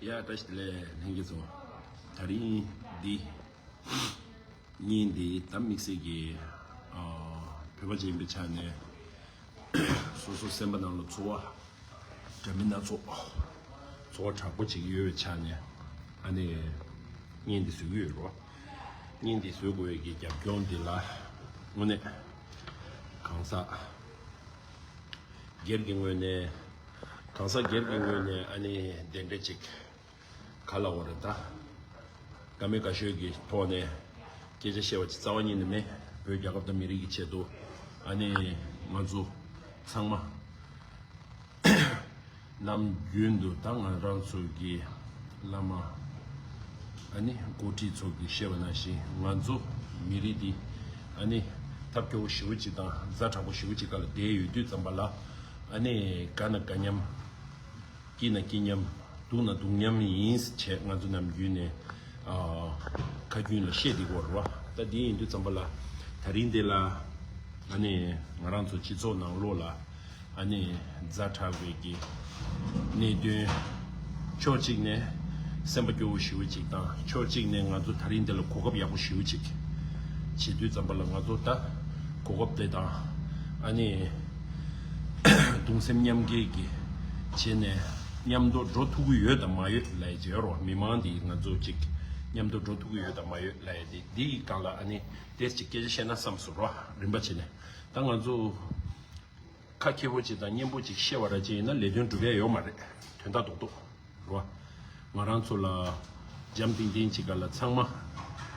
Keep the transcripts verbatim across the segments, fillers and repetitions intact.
ཡ་བཀྲ་ཤིས་བདེ་ལེགས་ལྷན་རྒྱས་ཚོ། དེ་རིང་འདི་བརྙན་འདི་ད་དམིགས་བསལ་གྱི་ཨ་བོད་པ་ཅིག་ཡིན་པའི་ཆ་ནས་སོ་སོ་སེམས་པ་ནང་ལ་ཚོར་བ་འདྲ་མིན་སྣ་ཚོགས་ཚོར་བ་དྲག་པོ་ཅིག་ཡོད་པའི་ཆ་ནས་ཨ་ནི་བརྙན་འདི་བཟོ་གི་ཡོད་རེད་བ། བརྙན་འདི་བཟོ་དགོས་ཡས་ཀྱི་རྒྱབ་ལྗོངས་འདི་ལ་དངོས་གནས་གང་ཟག་སྒེར་གྱི་ངོས་ནས་གང་ཟག་སྒེར་གྱི་ངོས་ནས་ཨ་ནི་དེ་འདྲ་ཅིག་ག་ལ་འོ་རེད་ད། དགའ་མོས་དགའ་ཤོས་ཀྱི་ཐོག་ནས་སྐད་ཆ་བཤད་པ་ཅིག་རྩ་བ་ཉིད་ནས་མེད། བོད་རྒྱལ་ཁབ་དང་མི་རིགས་ཀྱི་ཆེད་དུ་ཨ་ནི་ང་ཚོ་ཚང་མ་ནམ་རྒྱུན་དུ་ད་ང་རང་ཚོ་གི་བླ་མ་ཨ་ནི་འགོ་ཁྲིད་ཚོ་གིས་བཤད་པ་ནང་བཞིན་ང་ཚོ་མི་རིགས་འདི་ཨ་ནི་ཐབས་སྐྱོ་བོ་ཞེ་པོ་ཅིག་དང་ཛ་དྲག་པོ་ཞེ་པོ་ཅིག་སྒང་ལ་བསྡད་ཡོད་དུས་ཙམ་པ་ལ་ཨ་ནི་དགའ་ན་དགའ་མཉམ། སྐྱིད་ན་སྐྱིད་མཉམ། སྡུག་ན་སྡུག་མཉམ་ཡིན་ཟེར་བྱས་ང་ཚོ་ནམ་རྒྱུན་ནས་ཨ་ཁ་རྒྱུན་ལ་བཤད་བསྡད་ཀྱི་ཡོད་རེད་བ། ད་འདི་ཡིན་དུས་ཙམ་པ་ལ་དེ་རིང་འདི་ལ་ཨ་ནི་ང་རང་ཚོ་སྤྱི་ཚོགས་ནང་ལོགས་ལ་ཨ་ནི་ཛ་དྲག་པའི་གི་གནད་དོན་ཕྱོགས་གཅིག་ནས་སེམས་པ་སྐྱོ་བོ་ཞེ་པོ་ཅིག་དང་ཕྱོགས་གཅིག་ནས་ང་ཚོ་དེ་རིང་འདི་ལ་གོ་སྐབས་ཡག་པོ་ཞེ་པོ་ཅིག་བྱེད་དུས་ཙམ་པ་ལ་ང་ཚོ་ད་གོ་སྐབས་དེ་དང་ཨ་ནི་གདུང་སེམས་མཉམ་སྐྱེད་ཀྱི་བྱས་ནས་མཉམ་དུ་འགྲོ་ཐུབ་ཀྱི་ཡོད་དམ་མ་ཡོད་ལབ་ཡས་ཅིག་ཡོད་རེད་བ། མི་མང་འདི་ང་ཚོ་ཅིག་མཉམ་དུ་འགྲོ་ཐུབ་ཀྱི་ཡོད་དམ་མ་ཡོད་ལབ་ཡས་དེ་འདིའི་སྒང་ལ་ཨ་ནི་ཏོག་ཙམ་ཅིག་སྐད་ཆ་བཤད་ན་བསམ་སོང་རེད་བ། རིམ་པ་བྱས་ནས་ད་ང་ཚོ་ཁ་མཁས་པོ་ཅིག་དང་སྙན་པོ་ཅིག་བཤད་པ་ར་ཅིག་ཡིན་ན་ལས་དོན་འགྲུབ་ཡ་ཡོད་མ་རེད། དོན་དག་རྡོག་རྡོག་རེད་བ། ང་རང་ཚོ་ལ་འཇམ་ཐིང་ཐིང་ཅིག་ག་ལ་ཚང་མ་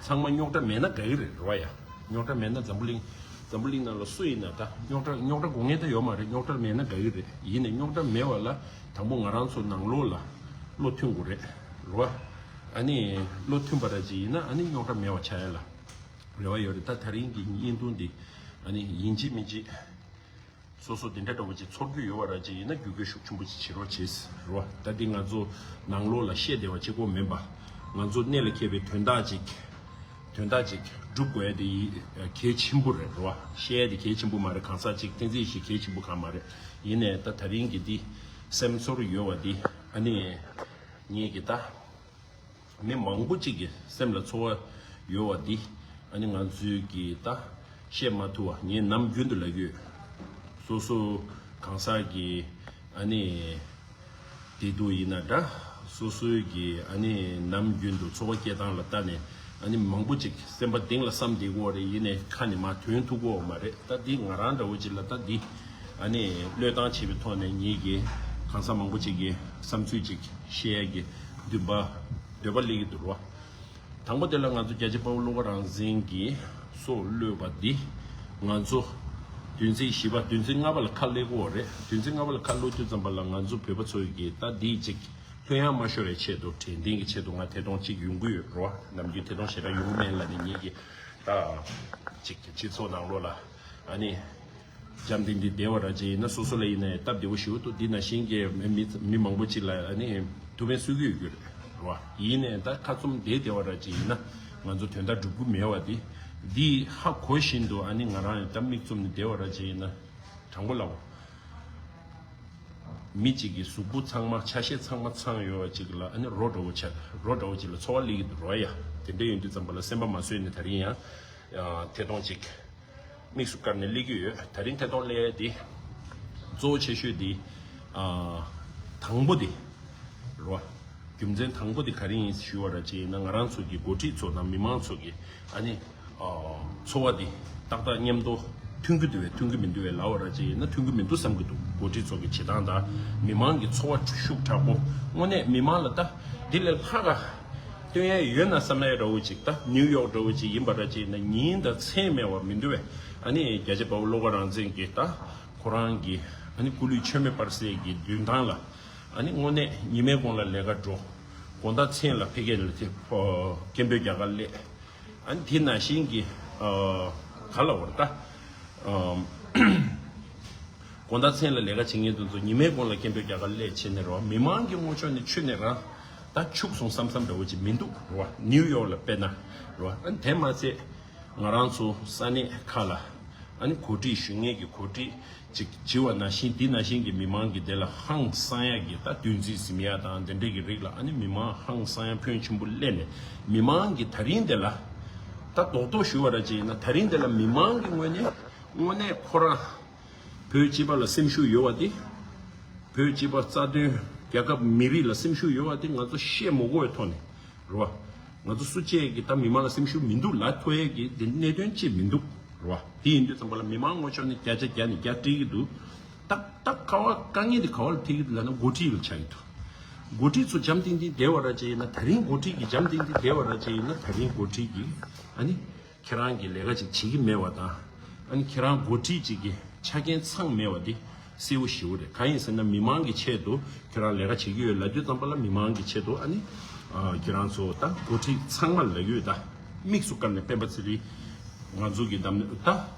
ཚང་མ་རྙོག་དྲ་མེད་ན་དགའ་གི་རེད་རེད་བ། ཡ་རྙོག་དྲ་མེད་ན་འཛམ་བུ་གླིང་འཛམ་བུ་གླིང་ནང་ལ་སུ་ཡིན་ན་ད་རྙོག་དྲ་རྙོག་དྲ་དགོས་ངེས་ད་ཡོད་མ་རེད། རྙོག་དྲ་མེད་ན་དགའ་གི་རེད། ཡིན་ནའི་རྙོག་དྲ་མེད་པ་ལ་དང་པོ་ང་རང་ཚོ་ནང་ལོགས་ལ་བློ་མཐུན་དགོས་རེད་རེད་བ། ཨ་ནི་བློ་མཐུན་པ་ར་ཅིག་ཡིན་ན་ཨ་ནི་རྙོག་དྲ་མེད་པ་ཆགས་ཡ་ལ་རེ་བ་ཡོད་རེད། ད་དེ་རིང་གི་བརྙན་ཐུང་འདི་ཨ་ནི་ཡིན་གཅིག་མིན་གཅིག་སོ་སོ་དེ་འདྲ་འདྲ་བོ་ཅིག་ཚོར་རྒྱུ་ཡོད་པ་ར་ཅིག་ཡིན་ན་རྒྱུད་སྐུལ་ཤུགས་ཆེན་པོ་ཅིག་བྱེད་རོགས་བྱེད་ཟེར་རོ། ད་འདི་ང་ཚོ་ནང་ལོགས་ལ་བཤད་བདེ་བ་གཅིག་པོ་མིན་པ། ང་ཚོ་གནད་ལ་འཁེལ་བའི་དོན་དག་ཅིག་དོན་དག་ཅིག་སྒྲུབ་དགོས་ཡ་དེ་ཡི་གལ་ཆེན་པོ་རེད་རོ། བཤད་ཡ་དེ་གལ་ཆེན་པོ་མ་རེད། གང་ཟག་ཅིག་བསྟན་འཛིན་ཡེ་ཤེས་གལ་ཆེན་པོ་གང་མ་རེད། ཡིན་ནའི་ད་དེ་རིང་གི་འདི་སེམས་ཚོར་ཡོད་པ་འདི་ཨ་ནི་ངེད་ཀྱི་ད། མི་མང་པོ་གཅིག་གི་སེམས་ལ་ཚོར་བ་ཡོད་པ་འདི་ཨ་ནི་ང་ཚོས་ཀྱིས་ད་བཤད་མ་ཐུབ་པ་ངས་ནམ་རྒྱུན་དུ་ལབ་ཀྱི་ཡོད། སོ་སོ་གང་ཟག་གི་ཨ་ནི་བདེ་སྡུག་ཡིན་ན་འདྲ། སོ་སོའི་གི་ཨ་ནི་ནམ་རྒྱུན་དུ་འཚོ་བ་སྐྱེལ་སྟངས་ལ་ལྟ་ནས་ཨ་ནི་མང་པོ་གཅིག་སེམས་པ་གཏིང་ལ་བསམ་བསྡད་ཀྱི་ཡོད་རེད། ཡིན་ནའི་ཁ་ནས་མར་ཐོན་ཐུབ་ཀྱི་ཡོད་མ་རེད། ད་འདི་ང་རང་འདྲ་བོ་ཅིག་ལ་ད་འདི་ཨ་ནི་བློས་བཏང་བྱས་པའི་ཐོག་ནས་ངེད་ཀྱི་གང་ཟག་མང་པོ་ཅིག་གི་བསམ་ཚུལ་ཅིག་བཤད་ཡ་གི་འདུན་པ་འདོད་པ་སླེབས་ཀྱི་འདུག་རོ། དང་པོ་དེ་ལ་ང་ཚོ་རྒྱལ་གཅེས་དཔའ་བོ་བློ་དགའ་རང་བཙན་གྱིས་སྲོག་བློས་པ་འདི་ང་ཚོ་བདུན་ཚིགས་བཞི་པ་བདུན་ཚིགས་ལྔ་པ་ལ་ཁ་སླེབས་ཀྱི་ཡོད་རེད། བདུན་ཚིགས་ལྔ་པ་ལ་ཁ་སླེབས་དུས་ཙམ་པ་ལ་ང་ཚོ་བོད་པ་ཚོ་གིས་ད་འདི་ཅིག་ལྷོད་ཡངས་མ་ཤོར་བའི་ཆེད་དུ་དྲན་རྟེན་གྱི་ཆེད་དུ་ང་ཐད་གཏོང་ཅིག་ཡོང་གི་ཡོད་རོ། ནམ་རྒྱུན་ཐད་གཏོང་ཞེ་དྲག་ཡོང་གི་མེད་ལབ་ནས་ངེད་ཀྱིས་ད་ཅིག་སྤྱི་ཚོགས་ནང་ལོགས་ལ་ཨ་ནི། འཇམ་ཐིང་ཐིང་བསྡད་པ་ར་ཅིག་ཡིན་ན་སོ་སོ་ལ་ཡིན་ན་སྟབས་བདེ་པོ་ཞིག་འདུག་འདི་ནང་བཞིན་གྱི་མི་མི་མང་པོ་ཅིག་ལ་ཨ་ནི་ཐུགས་ཕན་གསོས་ཀྱི་ཡོད་རྒྱུ་རེད་བ། ཡིན་ནའི་ད་ཁ་བཙུམ་བསྡད་བསྡད་པ་ར་ཅིག་ཡིན་ན་ང་ཚོ་དོན་དག་འགྲུབ་ཀྱི་མེད་པ་འདི་འདི་ཧ་གོ་བཞིན་དུ་ཨ་ནི་ང་རང་ཡང་ད་མིག་བཙུམ་ནས་བསྡད་པ་ར་ཅིག་ཡིན་ན་དྲང་པོ་ལབ། མི་གཅིག་གི་གཟུགས་པོ་ཚང་མ་ཆ་ཤས་ཚང་མ་ཚང་ཡོད་པ་ཅིག་ལ་ཨ་ནི་རོ་འདྲ་བོ་ཆགས། རོ་འདྲ་བོ་ཅིག་ལ་ཚོར་བ་སླེབས་ཀྱི་འདུག་རོ། ཡ་དེ་འདྲ་ཡིན་དུས་ཙམ་པ་ལ་སེམས་པ་མ་བཟོད་ནས་དེ་རིང་ཡང་ཐད་གཏོང་ཅིག་དམིགས་སུ་བཀར་ནས་སླེབས་ཀྱི་ཡོད། དེ་རིང་ཐད་གཏོང་སླེབས་ཡ་དེ་གཙོ་བོ་ཆེ་ཤོས་དེ་ཨ་དང་པོ་དེ་རོ། རྒྱུ་མཚན་དང་པོ་དེ་ག་རེ་ཡིན་ཞུ་བ་ར་ཅིག་ཡིན་ན་ང་རང་ཚོ་གི་འགོ་ཁྲིད་ཚོ་དང་མི་མང་ཚོ་གི་ཨ་ནི་ཨ་ཚོར་བ་དེ་ཏག་ཏག་མཉམ་དུ་མཐུན་གྱི་འདུག་བས་མཐུན་གྱི་མི་འདུག་བས་ལབ་པ་ར་ཅིག་ཡིན་ན་མཐུན་གྱི་མི་འདུག་བསམ་གྱི་འདུག་འགོ་ཁྲིད་ཚོ་གི་བྱེད་སྟངས་དང་མི་མང་གི་ཚོར་བ་ཤུགས་དྲག་པོ་དངོས་གནས་མི་མང་ལ་ད་འདི་ལས་ལྷག་ག་སྟོན་ཡ་ཡོད་ན་བསམ་ཡ་འདྲ་བོ་ཅིག་ད་ནིའུ་ཡོག་འདྲ་བོ་ཅིག་ཡིན་པ་ར་ཅིག་ཡིན་ན་ཉིན་དང་མཚན་མེད་པ་མི་འདུག་བས། ཨ་ནི་རྒྱལ་གཅེས་དཔའ་བོ་བློ་དགའ་རང་བཙན་གྱིས་ད་ཁོ་རང་གི་ཨ་ནི་སྐུ་ལུས་མཆོད་མེ་སྤར་སའི་གི་མདུན་ཐང་ལ་ཨ་ནི་དངོས་གནས་ཉི་མའི་གུང་ལ་ལས་ཀ་འགྲོ། དགོང་དག་མཚན་ལ་ཕ་གི་ལ་དེ་སྐད་འབོད་རྒྱག་གར་སླེབས། ཨ་ནི་དེ་ནང་བཞིན་གྱི་ཨ་ག་ལ་བར་ད་ཨ་དགོང་དག་མཚན་ལ་ལས་ཀ་བྱེད་མཁན་དེ་ཚོ་ཉི་མའི་གུང་ལ་སྐད་འབོད་རྒྱག་གར་སླེབས་བྱས་ནས་རོ། མི་མང་གི་ངོ་ཕྱོགས་ནས་ཆུ་ནས་རང་ད་འཆུགས་སོང་བསམ་བསམ་འདྲ་བོ་ཅིག་མི་འདུག་རོ། ནིའུ་ཡོག་ལ་དཔེར་ན་རོ། ཨ་ནི་དེ་མ་ཚད་ང་རང་ཚོ་ས་གནས་ཁག་ལ་ ཨ་ནི་གོ་སྒྲིག་ཞུ་མཁན་གྱི་གོ་སྒྲིག་ཅིག་བྱེད་པ་ནང་བཞིན། འདི་ནང་བཞིན་གྱི་མི་མང་གི་དེ་ལ་ཧང་སང་ཡག་གི་ད་འདུ་འཛི་ཟིན་ཡག་དང་དེ་འདྲས་ཀྱི་རིགས་ལ། ཨ་ནི་མི་མང་ཧང་སང་ཡག་ཕོན་ཆེན་པོ་སླེབས་ནས། མི་མང་གི་ད་རིང་དེ་ལ་ད་རྡོག་རྡོག་ཞུ་བ་ར་ཅིག་ཡིན་ན། ད་རིང་དེ་ལ་མི་མང་གི་ངོས་ནས་དངོས་གནས་ཁོ་རང་བོད་སྤྱི་པ་ལ་སེམས་ཤུགས་ཡོད་པ་དེ། བོད་སྤྱི་པ་རྩ་དོན་རྒྱལ་ཁབ་མི་རིགས་ལ་སེམས་ཤུགས་ཡོད་པ་དེ་ང་ཚོ་བཤད་མ་དགོས་པའི་ཐོག་ནས་རེད་བ། ང་ཚོ་སུ་གཅིག་གིས་ད་མི་མང་ལ་སེམས་ཤུགས་མི་འདུག་ལབ་ཐུབ་ཡས་ཀྱི་དེ་གནད་དོན་ཅིག་མི་འདུག་རེད་བ། དེ་ཡིན་དུས་ཙམ་པ་ལ་མི་མང་ངོས་ཕྱོགས་ནས་བརྒྱ་ཆ་བརྒྱ་ནས་བརྒྱ་སྤྲད་ཀྱི་འདུག་ད་ད་ག་བ་དཀའ་ངལ་དེ་ག་བ་ལ་ཐེབས་ཀྱི་འདུག་ལབ་ན། འགོ་ཁྲིད་ལ་ཆགས་ཀྱི་འདུག་འགོ་ཁྲིད་ཚོ་འཇམ་ཐིང་ཐིང་བསྡད་པ་ར་ཅིག་ཡིན་ན། ད་རིང་འགོ་ཁྲིད་ཀྱིས་འཇམ་ཐིང་ཐིང་བསྡད་པ་ར་ཅིག་ཡིན་ན། ད་རིང་འགོ་ཁྲིད་ཀྱིས་ཨ་ནི་ཁྱེད་རང་གིས་ལས་ཀ་ཅིག་བྱེད་ཀྱི་མེད་པ་དང་། ཨ་ནི་ཁྱེད་རང་འགོ་ཁྲིད་ཅིག་གི་ཆ་རྐྱེན་ཚང་མེད་པ་འདི་གསལ་པོ་ཞེ་པོ་རེད། གང་ཡིན་ཟེར་ན། མི་མང་གི་ཆེད་དུ་ཁྱེད་རང་ལས་ཀ་བྱེད་ཀྱི་ཡོད་ལབ་དུས་ཙམ་པ་ལ། མི་མང་གི་ཆེད་དུ་ཨ་ནི་ཨ་ཁྱེད་རང་ཚོ་ད་འགོ་ཁྲིད་ཚང་མ་ལབ་ཀྱི་ཡོད། ད་དམིགས་སུ་བཀར་ནས་སྤེན་པ་ཚེ་རིང་ང་ཚོ་གི་འདམ་ད་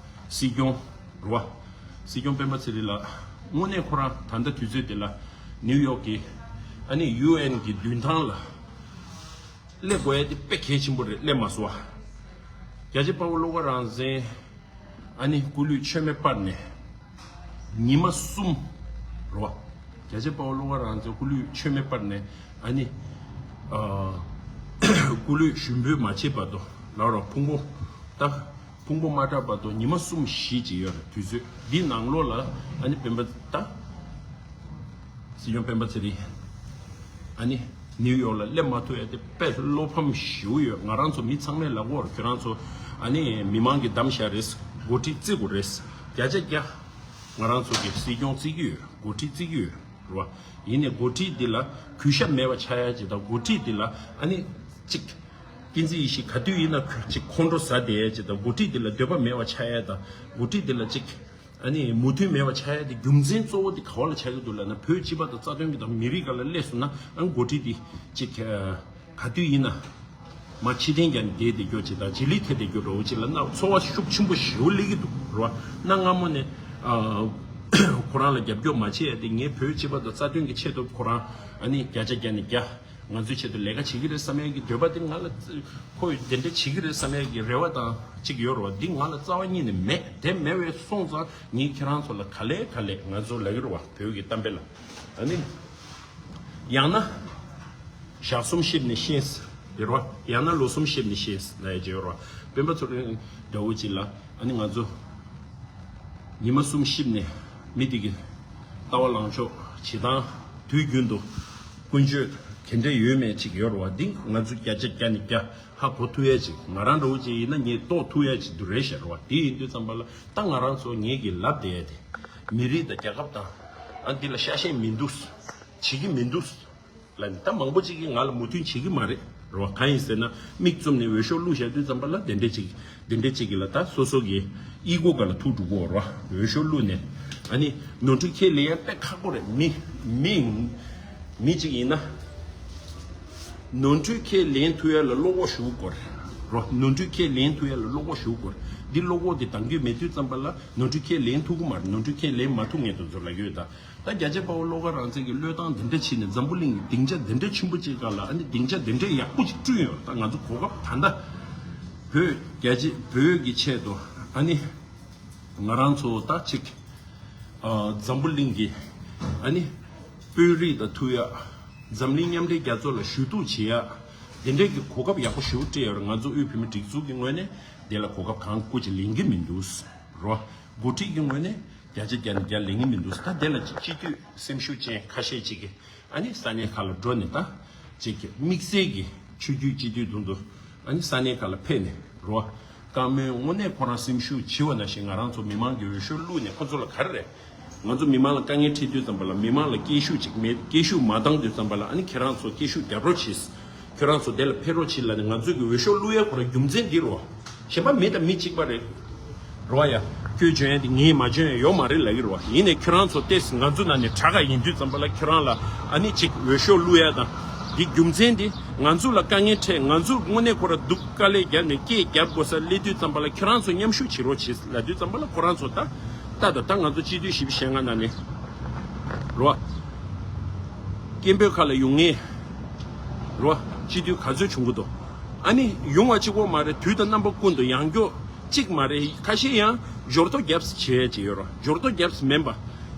སྲིད་སྐྱོང་རེད་བ། སྲིད་སྐྱོང་སྤེན་པ་ཚེ་རིང་ལགས། དངོས་གནས་ཁོ་རང་ད་ལྟ་དུས་ཚོད་དེ་ལ་ནིའུ་ཡོག་གི་ཨ་ནི་ཡུ་ཨེན་གི་མདུན་ཐང་ལ་སླེབས་དགོས་ཡ་དེ་དཔེ་གལ་ཆེན་པོ་རེད། སླེབས་མ་སོང་བ། རྒྱལ་གཅེས་དཔའ་བོ་བློ་དགའ་རང་བཙན་ཨ་ནི་སྐུ་ལུས་མཆོད་མེ་སྤར་ནས་ཉི་མ་གསུམ་རེད་བ། རྒྱལ་གཅེས་དཔའ་བོ་བློ་དགའ་རང་བཙན་སྐུ་ལུས་མཆོད་མེ་སྤར་ནས་ཨ་ནི་ཨ་སྐུ་ལུས་ཞུགས་འབུལ་མ་བྱེད་བར་དུ་ལབ་རོགས། ཕུང་པོ་ད་ཕུང་པོ་མ་དྲངས་བར་དུ་ཉི་མ་གསུམ་བཞི་ཅིག་ཡོད་རེད། དུས་ཚོད་འདི་ནང་ལོགས་ལ་ཨ་ནི་སྤེན་པ་ད་སྲིད་སྐྱོང་སྤེན་པ་ཚེ་རིང་ཨ་ནི་ནིའུ་ཡོག་ལ་སླེབས་མ་ཐུབ་ཡ་དེ་དཔེ་བློ་ཕམ་ཞེ་པོ་ཡོད། ང་རང་ཚོ་མི་ཚང་མས་ལབ་ཀྱི་ཡོད་རེད། ཁྱོད་རང་ཚོ་ཨ་ནི་མི་མང་གིས་བདམས་བཞག་རེད། འགོ་ཁྲིད་བརྩི་དགོས་རེད། བརྒྱ་ཆ་བརྒྱ་ང་རང་ཚོ་གིས་སྲིད་སྐྱོང་བརྩི་གི་ཡོད། འགོ་ཁྲིད་བརྩི་གི་ཡོད་རེད་བ། ཡིན་ནའི་འགོ་ཁྲིད་འདི་ལ་གུས་ཞབས་མེད་པ་ཆགས་ཡ་ཅིག་དང་། འགོ་ཁྲིད་འདི་ལ་ཨ་ནི་ཅིག་ཀུན་གཟིགས་ཡེ་ཤེས་ག་དུས་ཡིན་ན་ཅིག་ཁོང་ཁྲོ་ཟ་བསྡད་ཡ་ཅིག་དང་། འགོ་ཁྲིད་འདི་ལ་འདོད་པ་མེད་པ་ཆགས་ཡ་དང་། འགོ་ཁྲིད་འདི་ལ་ཅིག་ཨ་ནི་མོས་མཐུན་མེད་པ་ཆགས་ཡ་དེ་རྒྱུ་མཚན་གཙོ་བོ་དེ་ག་བ་ལ་ཆགས་ཀྱི་འདུག་ལབ་ན། བོད་སྤྱི་པ་དང་རྩ་དོན་གྱི་དང་མི་རིགས་སྒང་ལ་སླེབས་སོང་ན། ཨ་ནི་འགོ་ཁྲིད་འདི་ཅིག་ག་དུས་ཡིན་ན་མར་ཕྱིར་འཐེན་རྒྱག་ནས་བསྡད་བསྡད་རྒྱུ་ཅིག་དང་། རྗེས་ལུས་ཐེབས་བསྡད་རྒྱུ་འདྲ་བོ་ཅིག་ལ་ན་ཚོར་བ་ཤུགས་ཆེན་པོ་ཞེ་པོ་སླེབས་ཀྱི་འདུག་རེད་བ། གནའ་སྔ་མོ་ནས་ཨ་ཁོ་རང་ལ་རྒྱབ་སྐྱོར་མ་བྱེད་ཡ་དེ། ངས་བོད་སྤྱི་པ་དང་རྩ་དོན་གྱི་ཆེད་དུ་ཁོ་རང་ཨ་ནི་བརྒྱ་ཆ་བརྒྱ་ནས་བརྒྱ་ང་ཚོའི་ཆེད་དུ་ལས་ཀ་བྱེད་ཀྱི་རེད་བསམ་ཡ་གི་འདོད་པ་དེ། ང་ལ་ཁོས་དེ་འདྲ་བྱེད་ཀྱི་རེད་བསམ་ཡ་གི་རེ་བ་དང་ཅིག་ཡོད་རེད་བ། འདི་ང་ལ་རྩ་བ་ཉིད་ནས་མེད། དེ་མེད་པའི་སོང་ཙང་ངས་ཁྱེད་རང་ཚོ་ལ་ག་ལེ་ག་ལེ་ང་ཚོ་ལབ་ཀྱི་རེད་བ། བོད་ཀྱི་གཏམ་དཔེ་ལ་ཨ་ནི། ཡང་ན་ཞག་གསུམ་གཤིབས་ནས་ཤེས་ཟེར་བ། ཡང་ན་ལོ་གསུམ་གཤིབས་ནས་ཤེས་ཟེར་ལབ་ཡ་ཅིག་ཡོད་རེད་བ། སྤེན་པ་ཚེ་རིང་འདྲ་བོ་ཅིག་ལ་ཨ་ནི་ང་ཚོ་ཉི་མ་གསུམ་གཤིབས་ནས་མི་དེ་གི་ལྟ་བ་ལངས་ཕྱོགས་བྱེད་སྟངས་དུས་རྒྱུན་དུ་ཀུན་སྤྱོད་དེ་འདྲ་ཡོད་མེད་ཅིག་ཡོད་རེད་བ། འདི་ང་ཚོ་བརྒྱ་ཆ་བརྒྱ་ནས་བརྒྱ་ཧ་གོ་ཐུབ་ཡ་ཅིག་ང་རང་འདྲ་བོ་ཅིག་ཡིན་ན་ངས་རྟོགས་ཐུབ་ཡ་ཅིག་འདུག་རེད་ཤག་རེད་བ། དེ་ཡིན་དུས་ཙམ་པ་ལ་ད་ང་རང་ཚོ་ངེད་ཀྱི་ལབ་བསྡད་ཡ་དེ། མི་རིགས་དང་རྒྱལ་ཁབ་དང་ཨ་འདི་ལ་ཤ་ཞེན་མི་འདུག་བྱེད་ཀྱི་མི་འདུག་ལབ་ནས། ད་མང་པོ་ཅིག་གིས་ང་ལ་མོས་མཐུན་བྱེད་ཀྱི་མ་རེད་རེད་བ། གང་ཡིན་ཟེར་ན། མིག་བཙུམ་ནས་འོས་ཤོག་བླུགས་བཞག་དུས་ཙམ་པ་ལ་དེ་འདྲས་ཅིག་དེ་འདྲས་ཅིག་གིས་ལ་ད་སོ་སོ་གི་ཨི་གོ་སྒང་ལ་ཐུག་འགྲོ་གི་ཡོད་རེད་བ། འོས་ཤོག་བླུགས་ནས་ཨ་ནི་ནོར་འཁྲུལ་ཁས་ལེན་ཡ་དཔེ་ཁག་པོ་རེད། མི་མི་མི་ཅིག་ཡིན་ན་ནོར་འཁྲུལ་ཁས་ལེན་ཐུབ་ཡ་ལ་བློ་ཁོག་ཞེ་པོ་དགོས་རེད་རེད་བ། ནོར་འཁྲུལ་ཁས་ལེན་ཐུབ་ཡ་ལ་བློ་ཁོག་ཞེ་པོ་དགོས་རེད། འདི་བློ་ཁོག་དེ་འདང་རྒྱུ་མེད་དུས་ཙམ་པ་ལ་ནོར་འཁྲུལ་ཁས་ལེན་ཐུབ་ཀྱི་མ་རེད། ནོར་འཁྲུལ་ཁས་ལེན་མ་ཐུབ་མཁན་དེ་ཚོ་ལབ་ཀྱི་ཡོད་ད། ད་རྒྱལ་གཅེས་དཔའ་བོ་བློ་དགའ་རང་བཙན་གྱིས་བློས་བཏང་དེ་འདྲ་བྱས་ནས་འཛམ་བུ་གླིང་གི་སྡིངས་ཆ་དེ་འདྲ་ཆེན་པོ་ཅིག་སྒང་ལ་ཨ་ནི་སྡིངས་ཆ་དེ་འདྲ་ཡག་པོ་ཅིག་བསྐྲུན་ཡོད་རེད། ད་ང་ཚོ་གོ་སྐབས་ད་ལྟ་བོད་རྒྱལ་གཅེས་བོད་ཀྱི་ཆེད་དུ་ཨ་ནི་ང་རང་ཚོ་ད་ཅིག་ཨ་འཛམ་བུ་གླིང་གི་ཨ་ནི་དཔོན་རིགས་དང་ཐུག་ཡ། འཛམ་གླིང་མཉམ་འབྲེལ་རྒྱལ་ཚོགས་ལ་ཞུ་གཏུག་བྱེད་ཡ། དེ་འདྲའི་གི་གོ་སྐབས་ཡག་པོ་ཞེ་པོ་སྤྲད་ཡོད་རེད། ང་ཚོ་དབུས་བོད་མིའི་སྒྲིག་འཛུགས་ཀྱི་ངོས་ནས་དེ་ལ་གོ་སྐབས་གང་སྐུ་ཅིག་ལེན་གྱི་མི་འདུག་རོ། འགོ་ཁྲིད་ཀྱི་ངོས་ནས་བརྒྱ་ཆ་བརྒྱ་ནས་བརྒྱ་ལེན་གྱི་མི་འདུག་ད་དེ་ལ་སྤྱི་འཐུས་སེམས་ཤུགས་ཅན་ཁ་ཤས་ཅིག་གིས་ཨ་ནི་ས་གནས་ཁག་ལ་འགྲོ་ནས་ད་ཅིག་དམིགས་བསལ་གྱི་ཆོས་བརྒྱུད་སྤྱི་འཐུས་དུ་འདུག་ཨ་ནི་ས་གནས་ཁག་ལ་ཕེབས་ནས་རོ། བཀའ་མོལ་དངོས་གནས་ཁོ་རང་སེམས་ཤུགས་ཆེ་བ་ནང་བཞིན་ང་རང་ཚོ་མི་མང་གི་འོས་ཤོག་བླུགས་ནས་ཁོ་ཚོ་ལ་ག་རེ་རེད། ང་ཚོ་མི་མང་ལ་དཀའ་ངལ་འཕྲད་དུས་ཙམ་པ་ལ་མི་མང་ལ་སྐད་ཤུགས་ཅིག་མེད། སྐད་ཤུགས་མ་བཏང་དུས་ཙམ་པ་ལ་ཨ་ནི་ཁྱེད་རང་ཚོ་སྐད་ཤུགས་རྒྱབ་རོགས་བྱེད། ཁྱོད་རང་ཚོ་དེ་ལ་ཕེབས་རོགས་བྱེད་ལབ་ནས་ང་ཚོ་གི་འོས་ཤོག་བླུགས་ཡ་ཁོ་རང་རྒྱུ་མཚན་འདི་རོ། གཞན་པ་མི་དང་མི་གཅིག་པ་རེད། རོ་ཡ། ཁྱོད་འཇོན་ཡ་དེ་ངས་མ་འཇོན་ཡ་ཡོད་མ་རེད་ལབ་ཀྱི་རོ། ཡིན་ནའི་ཁྱོད་རང་ཚོ་ཏེས་ང་ཚོ་ནང་ནས་དྲག་ག་ཡིན་དུས་ཙམ་པ་ལ་ཁྱོད་རང་ལ་ཨ་ནི་ཅིག་འོས་ཤོག་བླུགས་ཡ་དང་། འདི་རྒྱུ་མཚན་འདི་ང་ཚོ་ལ་དཀའ་ངལ་འཕྲད། ང་ཚོ་དངོས་གནས་ཁོ་ར་སྡུག་དཀའ་ལས་བརྒྱབ་ནས་སྐད་རྒྱབ་དགོས་ས་སླེབས་དུས་ཙམ་པ་ལ་ཁྱོད་རང་ཚོ་མཉམ་ཞུགས་བྱེད་རོགས་བྱེད་ལབ་དུས་ཙམ་པ་ལ་ཁོ་རང་ཚོ་ད་ད་ད་ད་ང་ཚོ་སྤྱི་འཐུས་བཞི་བཅུ་ཞེ་ལྔ་ནང་ནས་རོ། སྐད་འབོད་ཁ་ལ་ཡོང་ངེས་རོ། སྤྱི་འཐུས་ག་ཚོད་བྱུང་གི་འདུག་ཨ་ནི་ཡོང་བ་གཅིག་པོ་མ་རེད། དུས་དང་རྣམ་པ་ཀུན་ཏུ་ཡང་སྐྱོ་གཅིག་མ་རེད། ཁ་ཤས་ཡང་ འབྱོར་ཐོ་རྒྱབ་བྱེད་ཀྱི་ཡོད་རོ། འབྱོར་ཐོ་རྒྱབ་མིན་པ།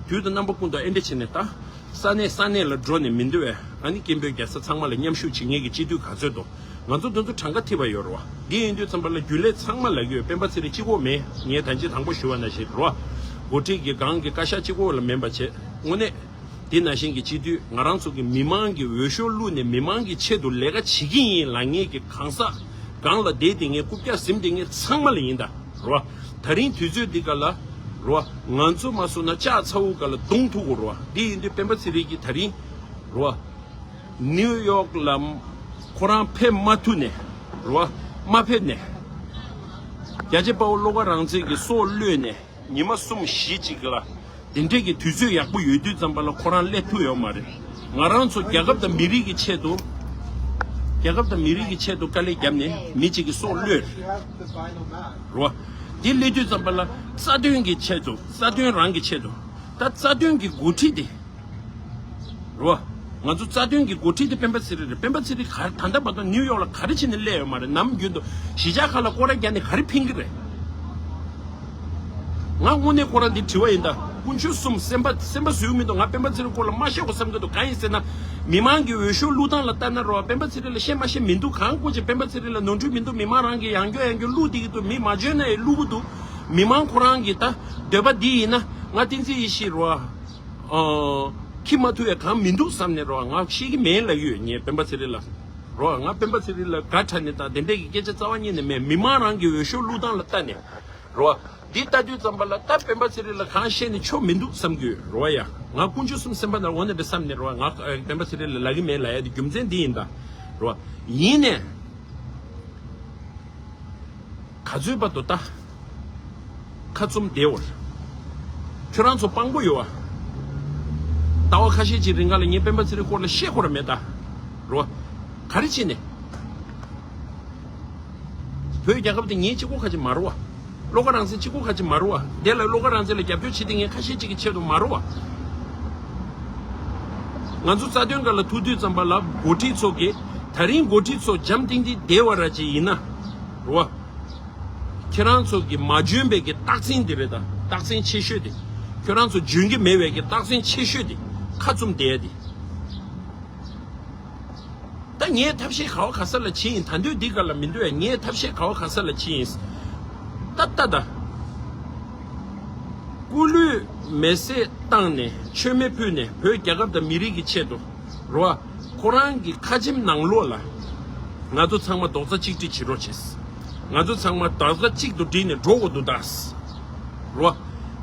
དུས་དང་རྣམ་པ་ཀུན་ཏུ་ཨེ་འདྲ་བྱས་ནས་ད། ས་གནས་ས་གནས་ལ་འགྲོ་ནས་མི་འདུག་བས། ཨ་ནི་སྐད་འབོད་རྒྱག་ས་ཚང་མ་ལ་མཉམ་ཞུགས་བྱེད་མཁན་གྱི་སྤྱི་འཐུས་ག་ཚོད་འདུག་ང་ཚོ་དེ་ཚོ་གྲངས་ཀ་ཐིབས་པ་ཡོད་རོ། འདི་ཡིན་དུས་ཙམ་པ་ལ་རྒྱུན་ལས་ཚང་མ་ལ་གི་ཡོད། སྤེན་པ་ཚེ་རིང་གཅིག་པོ་མེད། ངས་ད་ཅི་དང་པོ་ཞུ་བ་ནང་བཞིན་རོ། འགོ་ཁྲིད་ཀྱི་སྒང་གི་བཀའ་ཤག་གཅིག་པོ་ལ་མིན་པ་བྱས། དངོས་གནས། དེ་ནང་བཞིན་གྱི་སྤྱི་འཐུས་ང་རང་ཚོ་གི་མི་མང་གི་འོས་ཤོག་བླུགས་ནས་མི་མང་གི་ཆེད་དུ་ལས་ཀ་བྱེད་ཀྱི་ཡིན་ལབ་མཁན་གྱི་གང་ཟག་སྒང་ལ་བསྡད་དེ་ངས་རྐུབ་བཀྱག་ཟིན་དེ་ངས་ཚང་མ་ལ་ཡིན་ད་རོ། ད་རིང་དུས་ཚོད་འདི་ག་ལ་རོ། ང་ཚོ་མ་སོང་ན་ལྕགས་ཚ་བོ་ག་ལ་རྡུང་ཐུག་གོ་རོ། འདི་ཡིན་དུས་སྤེན་པ་ཚེ་རིང་གིས་ད་རིང་རོ། ནིའུ་ཡོག་ལ་ཁོ་རང་ཕེབས་མ་ཐུབ་ནས་རོ། མ་ཕེབས་ནས། རྒྱལ་གཅེས་དཔའ་བོ་བློ་དགའ་རང་བཙན་གྱི་སྲོག་བློས་ནས། ཉི་མ་གསུམ་བཞི་ཅིག་ལ། དེ་འདྲས་ཀྱི་དུས་ཚོད་ཡག་པོ་ཡོད་དུས་ཙམ་པ་ལ་ཁོ་རང་སླེབས་ཐུབ་ཡོད་མ་རེད། ང་རང་ཚོ་རྒྱལ་ཁབ་དང་མི་རིགས་ཀྱི་ཆེད་དུ། རྒྱལ་ཁབ་དང་མི་རིགས་ཀྱི་ཆེད་དུ་དཀའ་ལས་བརྒྱབ་ནས་མི་གཅིག་གི་སྲོག་བློས། རོ། དེ་སླེབས་དུས་ཙམ་པ་ལ་རྩ་དོན་གྱི་ཆེད་དུ། རྩ་དོན་རང་གི་ཆེད་དུ། ད་རྩ་དོན་གྱི་འགོ་ཁྲིད་དེ། རོ། ང་ཚོ་རྩ་དོན་གྱི་འགོ་ཁྲིད་དེ་སྤེན་པ་ཚེ་རིང་རེད། སྤེན་པ་ཚེ་རིང་ག་ད་ལྟ་བར་དུ་ནིའུ་ཡོག་ལ་ག་རེ་བྱས་ནས་སླེབས་ཡོད་མ་རེད། ནམ་རྒྱུན་དུ་གཞིས་ཆགས་ཁག་ལ་སྐོར་ར་རྒྱག་ནས་ག་རེ་ཕན་གྱི་རེད། ང་དངོས་གནས་ཁོ་རང་འདི་དྲི་བ་ཡིན་ད། དཀོན་མཆོག་གསུམ་སེམས་པ་སེམས་པ་བཟོས་མི་འདུག་ང་སྤེན་པ་ཚེ་རིང་སྐོར་ལ་མ་བཤད་གོ་བསམ་གྱི་འདུག་གང་ཡིན་ཟེར་ན། མི་མང་གི་འོས་ཤོག་བླུག་སྟངས་ལ་ལྟ་ན་རོ། སྤེན་པ་ཚེ་རིང་ལ་བཤད་མ་བཤད་མི་འདུག་གང་སྐོར་ཅིག་སྤེན་པ་ཚེ་རིང་ལ་ནོར་འཁྲུལ་མི་འདུག་མི་མང་རང་གིས་ཡང་བསྐྱར་ཡང་བསྐྱར་བླུག་བསྡད་ཀྱི་འདུག་མི་མ་འཇོན་ན་ཡང་བླུག་གི་འདུག་མི་མང་ཁོ་རང་གི་ད་འདོད་པ་འདི་ཡིན་ན་ང་བསྟན་འཛིན་ཡེ་ཤེས་རོ། ཨོ། ཁྱི་མ་ཐུབ་ཡ་གང་མི་འདུག་བསམ་ནས་རོ། ང་ཤེས་ཀྱི་མེད་ལབ་ཡོད་ངས་སྤེན་པ་ཚེ་རིང་ལ། རོ། ང་སྤེན་པ་ཚེ་རིང་ལ་དགའ་དྲགས་ནས་དང་དེ་འདྲས་ཀྱི་སྐད་ཆ་རྩ་བ་ཉིད་ནས་མེད། མི་མང་རང་གི་འོས་ཤོག་བླུག་སྟངས་ལ་ལྟ་ནས། རོ། འདི་ལྟ་དུས་ཙམ་པ་ལ་ད་སྤེན་པ་ཚེ་རིང་ལ་གང་བཤད་ནས་ཆོ་མི་འདུག་བསམ་གྱི་ཡོད་རོ། ཡ། ང་དཀོན་མཆོག་གསུམ་སེམས་པ་ནང་འོ་ན་རེ་བསམ་ནས་རོ། ང་སྤེན་པ་ཚེ་རིང་ལ་ལབ་ཀྱི་མེད་ལབ་ཡ་དེ་རྒྱུ་མཚན་འདི་ཡིན་ད། རོ། ཡིན་ནས། ག་ཚོད་བར་དུ་ལྟ། ཁ་བཙུམ་བསྡད་བར། ཁྱོད་རང་ཚོ་དཔང་པོ་ཡོད་བ། ཟླ་བ་ཁ་ཤས་ཀྱི་རིང་ག་ལ་ངས་སྤེན་པ་ཚེ་རིང་སྐོར་ལ་བཤད་ཁོ་ར་མེད་ད། རོ། ག་རེ་བྱས་ནས། བོད་རྒྱལ་ཁབ་དེ་ངའི་གཅིག་པོ་ཁ་ཅིག་མ་རུ་བ། བློ་དགའ་རང་བཙན་གཅིག་པོ་ཁ་ཅིག་མ་རུ་བ། དེ་ལ་བློ་དགའ་རང་བཙན་ལ་རྒྱབ་སྐྱོར་བྱེད་དེ་ངས་ཁ་ཤས་ཅིག་གི་ཆེད་དུ་མ་རུ་བ། ང་ཚོ་རྩ་དོན་སྒང་ལ་ཐུག་དུས་ཙམ་པ་ལ་འགོ་ཁྲིད་ཚོ་གིས་ད་རིང་འགོ་ཁྲིད་ཚོ་འཇམ་ཐིང་ཐིང་བསྡད་བ་ར་ཅིག་ཡིན་ན། རོ། ཁྱེད་རང་ཚོ་གི་མ་འཇོན་པའི་གི་རྟགས་མཚན་དེ་རེད་ད། རྟགས་མཚན་ཆེ་ཤོས་དེ། ཁྱོད་རང་ཚོ་འཇོན་གི་མེད་པའི་གི་རྟགས་མཚན་ཆེ་ཤོས་དེ། ཁ་བཙུམ་བསྡད་དེ། ད་ངས་ཐབས་ཤེས་ག་བ་ག་ས་ལ་བྱེད་ཡིན། ད་འདོད་འདི་ག་ལ་མི་འདོད་ཡ། ངས་ཐབས་ཤེས་ག་བ་ག་ས་ལ་བྱེད་ཡིན། ད་ལྟ་ད། སྐུ་ལུས་མེ་སྲེག་བཏང་ནས་མཆོད་མེ་ཕུལ་ནས་བོད་རྒྱལ་ཁབ་དང་མི་རིགས་ཀྱི་ཆེད་དུ་རོ། ཁོ་རང་གི་ཁ་ཆེམས་ནང་ལོགས་ལ་ང་ཚོ་ཚང་མ་རྡོག་རྩ་གཅིག་སྒྲིལ་བྱེད་རོགས་བྱེད། ང་ཚོ་ཚང་མ་རྡོག་རྩ་གཅིག་ཏུ་སྒྲིལ་ནས་འགྲོ་དགོས་འདུག་ད། རོ།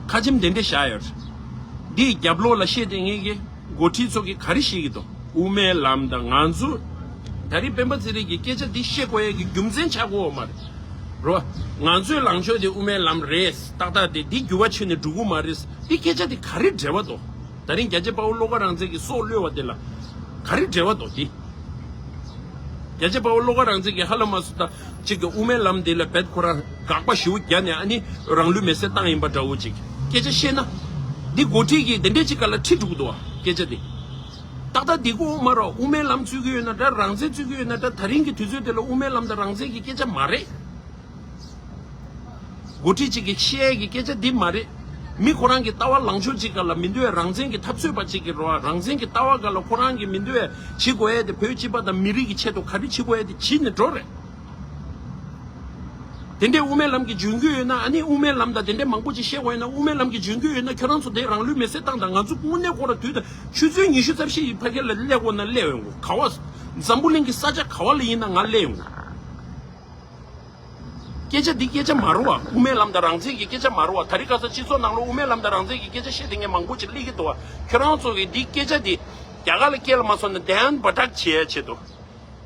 ཁ་ཆེམས་དེ་འདྲས་བཞག་ཡོད་རེད། འདིའི་རྒྱབ་ལོགས་ལ་བཤད་དེ་ངེད་ཀྱི་འགོ་ཁྲིད་ཚོ་གིས་ག་རེ་བཤད་ཀྱི་འདུག་དབུ་མའི་ལམ་དང་ང་ཚོ། ད་རེས་སྤེན་པ་ཚེ་རིང་གིས་སྐད་ཆ་འདི་བཤད་དགོས་ཡས་ཀྱི་རྒྱུ་མཚན་ཆགས་ཀྱི་ཡོད་མ་རེད། རོ། ང་ཚོའི་ལངས་ཕྱོགས་དེ་དབུ་མའི་ལམ་རེད། ཏག་ཏག་དེ་འདི་འགྱུར་བ་ཕྱིན་ནས་འགྲོ་གི་མ་རེད། འདི་སྐད་ཆ་དེ་ག་རེ་འབྲེལ་བ་འདུག་ད་རིང་རྒྱལ་གཅེས་དཔའ་བོ་བློ་དགའ་རང་བཙན་གྱི་སྲོག་བློས་པ་དེ་ལ་ག་རེ་འབྲེལ་བ་འདུག་དེ། རྒྱལ་གཅེས་དཔའ་བོ་བློ་དགའ་རང་བཙན་གྱིས་ཧ་ལམ་མ་སུ་ད་གཅིག་གི་དབུ་མའི་ལམ་དེ་ལ་བེད་ཁོ་རང་དགག་པ་ཞེ་པོ་བརྒྱབ་ནས་ཨ་ནི་རང་ལུས་མེ་བསྲེགས་བཏང་ཡིན་པ་འདྲ་བོ་ཅིག་སྐད་ཆ་བཤད་ན། འདི་འགོ་ཁྲིད་ཀྱིས་དེ་འདྲས་ཅིག་ག་ལ་ཁྲིད་འགྲོ་གི་འདུག་བ་སྐད་ཆ་དེ། ཏག་ཏག་འདི་གོ་མ་རོགས། དབུ་མའི་ལམ་རྩོད་ཀྱི་ཡོད་ན་འདྲ། རང་བཙན་རྩོད་ཀྱི་ཡོད་ན་འདྲ། ད་རིང་གི་དུས་ཚོད་དེ་ལ་དབུ་མའི་ལམ་དང་རང་བཙན་གྱི་སྐད་ཆ་མ་རེད། འགོ་ཁྲིད་ཅིག་གིས་བཤད་ཡས་ཀྱི་སྐད་ཆ་འདི་མ་རེད། མི་ཁོ་རང་གི་ལྟ་བ་ལངས་ཕྱོགས་ཅིག་ག་ལ་མི་འདུག་བས། རང་བཙན་གྱི་འཐབ་རྩོད་པ་ཅིག་གི་རོ། རང་བཙན་གྱི་ལྟ་བ་ག་ལ་ཁོ་རང་གི་མི་འདུག་བས། བྱེད་དགོས་ཡས་དེ་བོད་སྤྱི་པ་དང་མི་རིགས་ཀྱི་ཆེད་དུ་ག་རེ་བྱེད་དགོས་ཡས་དེ་བྱེད་ནས་འགྲོ་རེད། དེ་འདྲའི་དབུ་མའི་ལམ་གྱི་འཇོན་རྒྱུ་ཡོད་ན་ཨ་ནི་དབུ་མའི་ལམ་དང་དེ་འདྲའི་མང་པོ་ཅིག་བཤད་དགོས་ཡོད་ན། དབུ་མའི་ལམ་གྱི་འཇོན་རྒྱུ་ཡོད་ན་ཁྱོད་རང་ཚོ་དེ་རང་ལུས་མེ་བསྲེགས་བཏང་དང་། ང་ཚོ་དངོས་གནས་ཁོ་ར་དུས་དང་ཆུ་ཚོད་ཉི་ཤུ་རྩ་བཞི་ཡི་ཕ་གི་ལ་སླེབས་དགོས་ན་སླེབས་ཡོང་གོ། ག་བ། འཛམ་བུ་གླིང་གི་ས་ཆ་ག་བ་ལ་ཡིན་ན་ང་སླེབས་ཡོང་གོ། སྐད་ཆ་འདི་སྐད་ཆ་མ་རུ་བ། དབུ་མའི་ལམ་དང་རང་བཙན་གྱི་སྐད་ཆ་མ་རུ་བ། ད་རེས་ཁ་སང་སྤྱི་ཚོགས་ནང་ལ་དབུ་མའི་ལམ་དང་རང་བཙན་གྱི་སྐད་ཆ་བཤད་དེ་ངས་མང་པོ་ཅིག་གླེང་གི་འདུག་བ། ཁྱོད་རང་ཚོ་གིས་འདི་སྐད་ཆ་འདི་རྒྱ་གར་ལ་སྐད་ལ་མ་སོང་ན་དན་བ་དྲག་བྱེད་ཡ་ཆེད་དུ།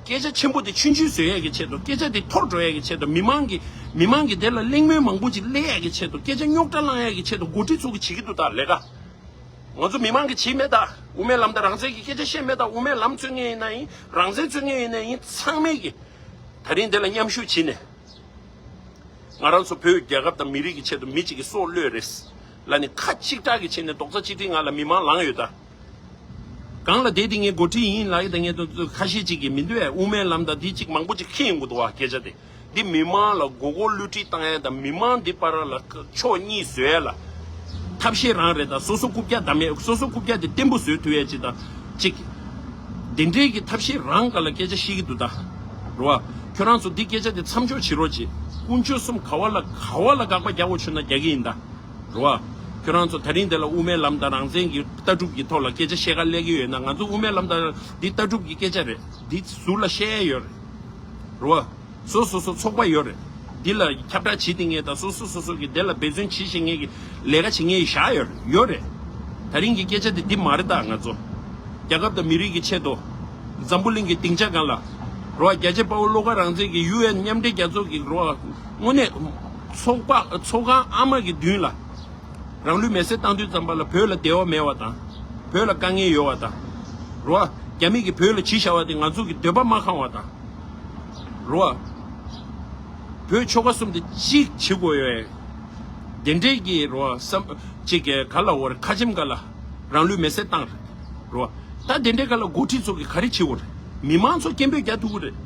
སྐད་ཆ་ཆེན་པོ་དེ་ཆུང་ཆུང་བཟོ་ཡ་གི་ཆེད་དུ། སྐད་ཆ་དེ་མཐོར་འགྲོ་ཡ་གི་ཆེད་དུ། མི་མང་གི་མི་མང་གི་དེ་ལ་གླེང་མོལ་མང་པོ་ཅིག་གླེང་ཡ་གི་ཆེད་དུ། སྐད་ཆ་རྙོག་དྲ་བསླང་ཡ་གི་ཆེད་དུ་འགོ་ཁྲིད་ཚོ་གིས་བྱེད་ཀྱི་འདུག་ད་ལས་ཀ། ང་ཚོ་མི་མང་གིས་བྱེད་མེད་ད། དབུ་མའི་ལམ་དང་རང་བཙན་གྱི་སྐད་ཆ་བཤད་མེད་ད། དབུ་མའི་ལམ་རྩོད་མཁན་ཡིན་ན་ཡིན། རང་བཙན་རྩོད་མཁན་ཡིན་ན་ཡིན། ཚང་མས་ཀྱི་ད་རིང་འདི་ལ་མཉམ་ཞུགས་བྱས་ནས། ང་རང་ཚོ་བོད་རྒྱལ་ཁབ་དང་མི་རིགས་ཀྱི་ཆེད་དུ་མི་གཅིག་གི་སྲོག་བློས་རེད་ལབ་ནས་ཁ་གཅིག་གྲགས་ཀྱིས་བྱས་ནས་རྡོག་རྩ་གཅིག་སྒྲིལ་ངང་ལ་མི་མང་ལངས་ཡོད་ད། སྒང་ལ་བསྡད་དེ་ངས་འགོ་ཁྲིད་ཡིན་ལབ་ཡོད་ད། ངས་ཁ་ཤས་གཅིག་གིས་མི་འདུག་ཨེ། དབུ་མའི་ལམ་དང་འདི་གཅིག་མང་པོ་ཅིག་ཁེངས་ཡོང་གི་འདུག་བ་སྐད་ཆ་དེ། འདི་མི་མང་ལ་མགོ་སྐོར་བསླུ་བྲིད་བཏང་ཡ་དང་མི་མང་འདི་བར་ལ་ཕྱོགས་གཉིས་བཟོ་ཡ་ལ་ཐབས་ཤེས་རང་རེད། ད་སོ་སོ་རྐུབ་བཀྱག་བསྡམ་ཡ། སོ་སོ་རྐུབ་བཀྱག་དེ་བརྟན་པོ་བཟོ་ཐུབ་ཡ་ཅིག་དང་གཅིག་དེ་འདྲའི་གི་ཐབས་ཤེས་རང་ག་ལ་སྐད་ཆ་བཤད་ཀྱི་འདུག་ད། རེད་བ། ཁྱོད་རང་ཚོ་འདི་སྐད་ཆ་དེ་མཚམས་འཇོག་བྱེད་རོགས་བྱེད། དཀོན་མཆོག་གསུམ་ག་བ་ལ་ག་བ་ལ་དགག་པ་རྒྱག་དགོས་བྱུང་ན་རྒྱག་གི་ཡིན་ད། རེད་བ། ཁྱོད་རང་ཚོ་ད་རིང་འདི་ལ་དབུ་མའི་ལམ་དང་རང་བཙན་གྱི་ལྟ་གྲུབ་ཀྱི་ཐོག་ལ་སྐད་ཆ་བཤད་ག་སླེབས་ཀྱི་ཡོད་ན། ང་ཚོ་དབུ་མའི་ལམ་དང་འདི་ལྟ་གྲུབ་ཀྱི་སྐད་ཆ་རེད། འདི་ཟུར་ལ་བཤད་ཡ་ཡོད་རེད། རེད་བ། སོ་སོ་སོ་ཚོགས་པ་ཡོད་རེད། འདི་ལ་ཁྱབ་བསྒྲགས་བྱེད་དེ་ངེས་དང་སོ་སོ་སོ་སོ་གི་འདི་ལ་འབད་བརྩོན་བྱེད་བཞིན་ངེས་ཀྱི་ལས་ཀ་བྱེད་ངེས་བཞག་ཡོད་རེད། ཡོད་རེད། ད་རིང་གི་སྐད་ཆ་དེ་འདི་མ་རེད་ད། ང་ཚོ་རྒྱལ་ཁབ་དང་མི་རིགས་ཀྱི་ཆེད་དུ་འཛམ་བུ་གླིང་གི་སྡིངས་ཆ་སྒང་ལ་རེད་བ། རྒྱལ་གཅེས་དཔའ་བོ་བློ་དགའ་རང་བཙན་གྱི་ཡུ་ཨེན་མཉམ་འབྲེལ་རྒྱལ་ཚོགས་ཀྱི་རེད་བ། དངོས་གནས་ཚོགས་པ་ཚོགས་ཁང་ཨ་མ་གི་མདུན་ལ། རང་ལུས་མེར་སྲེག་བཏང་དུས་ཙམ་པ་ལ་བོད་ལ་བདེ་བ་མེད་པ་དང་། བོད་ལ་དཀའ་ངལ་ཡོད་པ་དང་། རེད་བ། རྒྱ་མི་གིས་བོད་ལ་བྱས་བཞག་པ་དེ་ང་ཚོ་གི་འདོད་པ་མ་ཁེངས་པ་དང་། རེད་བ། བོད་ཆོལ་ཁ་གསུམ་དེ་གཅིག་བྱེད་དགོས་ཡོད། དེ་འདྲའི་གི་རེད་བ། བསམ་གཅིག་གི་ག་ལ་འོ་རེད། ཁ་ཆེམས་ག་ལ་རང་ལུས་མེར་སྲེག་བཏང་རེད། རེད་བ། ད་དེ་འདྲའི་སྐབས་ལ་འགོ་ཁྲིད་ཚོ་གིས་ག་རེ་བྱེད་དགོས་རེད། མི་མང་ཚོ་སྐད་འབོད་རྒྱག་ཐུབ་ཀྱི་རེད།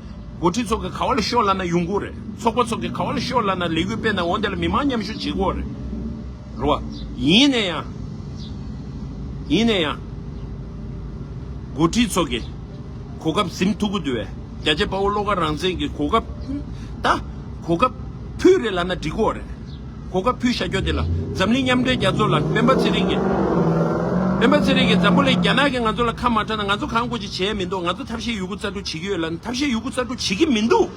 འགོ་ཁྲིད་ཚོ་གིས་ག་བ་ལ་ཤོག་ལབ་ན་ཡོང་གི་རེད། ཚོགས་པ་ཚོ་གིས་ག་བ་ལ་ཤོག་ལབ་ན་ལས་འགུལ་སྤེལ་ན་འོ་དེ་ལ་མི་མང་མཉམ་ཞུགས་བྱེད་དགོས་རེད། རེད་བ། ཡིན་ན་ཡང་། ཡིན་ན་ཡང་། འགོ་ཁྲིད་ཚོ་གིས་གོ་སྐབས་ཟིན་ཐུབ་ཀྱི་འདུག་བས། རྒྱལ་གཅེས་དཔའ་བོ་བློ་དགའ་རང་བཙན་གྱི་གོ་སྐབས། ད་གོ་སྐབས་ཕུལ་རེད་ལབ་ན་འགྲིག་གི་རེད། གོ་སྐབས་ཕུལ་བཞག་རྒྱུ་དེ་ལ་འཛམ་གླིང་མཉམ་འབྲེལ་རྒྱལ་ཚོགས་ལ་སྤེན་པ་ཚེ་རིང་གིས། སྤེན་པ་ཚེ་རིང་གིས་འཛམ་བུ་གླིང་རྒྱ་ནག་གིས་ང་ཚོ་ལ་ཁ་མ་གྲགས་ན་ང་ཚོ་གང་དགོས་ཅིག་བྱས་མི་འདུག་ང་ཚོ་ཐབས་ཤེས་ཡོད་རྒུ་རྩལ་སྤྲུགས་བྱེད་ཀྱི་ཡོད་ལབ་ན་ཐབས་ཤེས་ཡོད་རྒུ་རྩལ་སྤྲུགས་བྱེད་ཀྱི་མི་འདུག་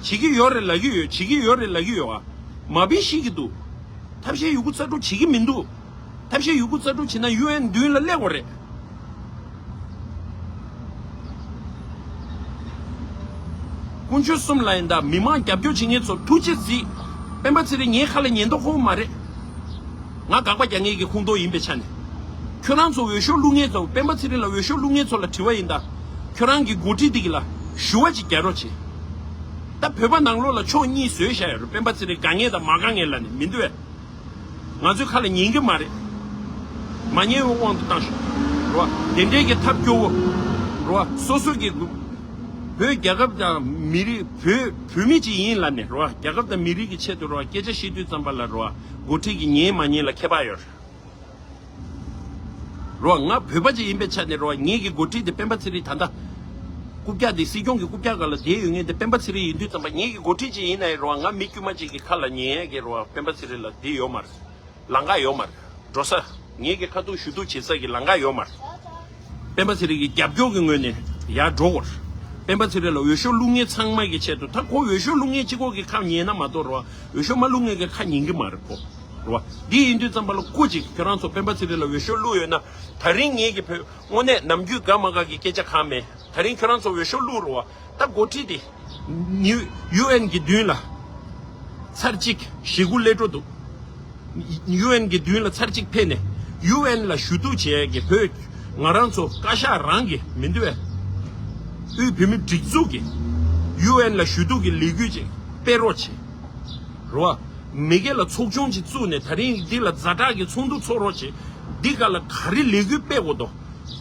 བྱེད་ཀྱི་ཡོད་རེད་ལབ་ཀྱི་ཡོད། བྱེད་ཀྱི་ཡོད་རེད་ལབ་ཀྱི་ཡོད། ཨ། མ་འབད་ཤེས་ཀྱི་འདུག་ཐབས་ཤེས་ཡོད་རྒུ་རྩལ་སྤྲུགས་བྱེད་ཀྱི་མི་འདུག་ཐབས་ཤེས་ཡོད་རྒུ་རྩལ་སྤྲུགས་བྱེད་ན་ཡུ་ཨེན་མདུན་ལ་སླེབས་དགོས་རེད། དཀོན་མཆོག་གསུམ་ལ་ཡིན་ད་མི་མང་རྒྱབ་སྐྱོར་བྱེད་མཁན་ཚོ་ཐུགས་རྗེ་གཟིགས། སྤེན་པ་ཚེ་རིང་ངའི་ཁ་ལ་ཉན་མདོག་ཁུག་མ་རེད། ང་དགག་པ་རྒྱག་མཁན་གྱི་ཁུངས་གཏོགས་ཡིན་པའི་ཆ་ནས། ཁྱོད་རང་ཚོ་འོས་ཤོག་བླུག་མཁན་ཚོ་སྤེན་པ་ཚེ་རིང་ལ་འོས་ཤོག་བླུག་མཁན་ཚོ་ལ་དྲི་བ་ཡིན་ད། ཁྱོད་རང་གི་འགོ་ཁྲིད་འདི་གི་ལ་ཞུ་བ་ཅིག་རྒྱག་རོགས་བྱེད། ད་བོད་པ་ནང་ལོགས་ལ་ཕྱོགས་གཉིས་བཟོས་བཞག་ཡོད་རེད། སྤེན་པ་ཚེ་རིང་དགའ་མཁན་དང་མ་དགའ་མཁན་ལབ་ནས་མི་འདུག་བས། ང་ཚོའི་ཁ་ལ་ཉན་གྱི་མ་རེད། མ་ཉན་པའི་དབང་དུ་བཏང་ཤོག་རེད་བ། དེ་འདྲའི་གི་ཐབས་སྐྱོ་བོ། རེད་བ། སོ་སོ་གི་བོད་རྒྱལ་ཁབ་དང་མི་རིགས་བོད་བོད་མི་ཅིག་ཡིན་ལབ་ནས་རེད་བ། རྒྱལ་ཁབ་དང་མི་རིགས་ཀྱི་ཆེད་དུ་རེད་བ། སྐད་ཆ་བཤད་དུས་ཙམ་པ་ལ་རེད་བ། འགོ་ཁྲིད་ཀྱི་ཉན་མ་ཉན་ལ་ཁྱད་པར་ཡོད་རེད། རོ། ང་བོད་པ་ཅིག་ཡིན་པའི་ཆ་ནས་རོ། ངེད་ཀྱི་འགོ་ཁྲིད་དེ་སྤེན་པ་ཚེ་རིང་ད་ལྟ། རྐུབ་བཀྱག་དེ་སྲིད་སྐྱོང་གི་རྐུབ་བཀྱག་སྒང་ལ་བསྡད་ཡོད་མཁན་དེ་སྤེན་པ་ཚེ་རིང་ཡིན་དུས་ཙམ་པ་ངེད་ཀྱི་འགོ་ཁྲིད་ཅིག་ཡིན་ན་ཡང་རོ། ང་མི་དཀྱུས་མ་ཅིག་གི་ཁ་ལ་ཉན་ཡས་ཀྱི་རོ། སྤེན་པ་ཚེ་རིང་ལ་འདི་ཡོད་མ་རེད། ལམ་ཁ་ཡོད་མ་རེད། འགྲོ་ས། ངེད་ཀྱི་ཁ་ཐུག་ཞུ་གཏུག་བྱེད་ས་ཀྱི་ལམ་ཁ་ཡོད་མ་རེད། སྤེན་པ་ཚེ་རིང་གི་རྒྱབ་སྐྱོར་གྱི་ངོས་ནས་ཡར་འགྲོ་དགོས་རེད། སྤེན་པ་ཚེ་རིང་ལ་འོས་ཤོག་བླུག་མཁན་ཚང་མ་གི་ཆེད་དུ། ད་ཁོ་འོས་ཤོག་བླུག་མཁན་གཅིག་པོ་གི་ཁ་ཉན་ན་མ་གཏོགས་རོ། འོས་ཤོག་མ་བླུག་མཁན་གྱི་ཁ་ཉན་གྱི་མ་རེད་ཁོ། རེད་བ། འདི་ཡིན་དུས་ཙམ་པ་ལ་སྐུ་མཁྱེན། ཁྱོད་རང་ཚོ་སྤེན་པ་ཚེ་རིང་ལ་འོས་ཤོག་བླུགས་ཡོད་ན། ད་རིང་ངེད་ཀྱི་བོད་དངོས་གནས་ནམ་རྒྱུན་དགའ་མ་དགའ་གི་སྐད་ཆ་གང་མེད། ད་རིང་ཁྱོད་རང་ཚོ་འོས་ཤོག་བླུགས་རོགས། ད་འགོ་ཁྲིད་དེ་ནིའུ་ཡུ་ཨེན་གྱི་མདུན་ལ་ཚར་གཅིག་ཞེ་དགུ་སླེབས་འགྲོ་འདུག་ཡུ་ཨེན་གྱི་མདུན་ལ་ཚར་གཅིག་ཕེབས་ནས་ཡུ་ཨེན་ལ་ཞུ་གཏུག་བྱེད་ཡས་ཀྱི་བོད་ང་རང་ཚོ་བཀའ་ཤག་རང་གི་མི་འདུག་བས། དབུས་བོད་མི་སྒྲིག་འཛུགས་ཀྱི་ཡུ་ཨེན་ལ་ཞུ་གཏུག་གི་ལས་འགུལ་ཅིག་སྤེལ་རོགས་བྱེད། རོ། མི་སྒེར་ལ་ཚོགས་ཆུང་ཅིག་བཙུགས་ནས་ད་རིང་འདི་ལ་ཛ་དྲག་གི་ཚོགས་འདུ་ཚོགས་རོགས་བྱེད། འདི་ག་ལ་ག་རེ་ལས་འགུལ་སྤེལ་དགོས་དོ།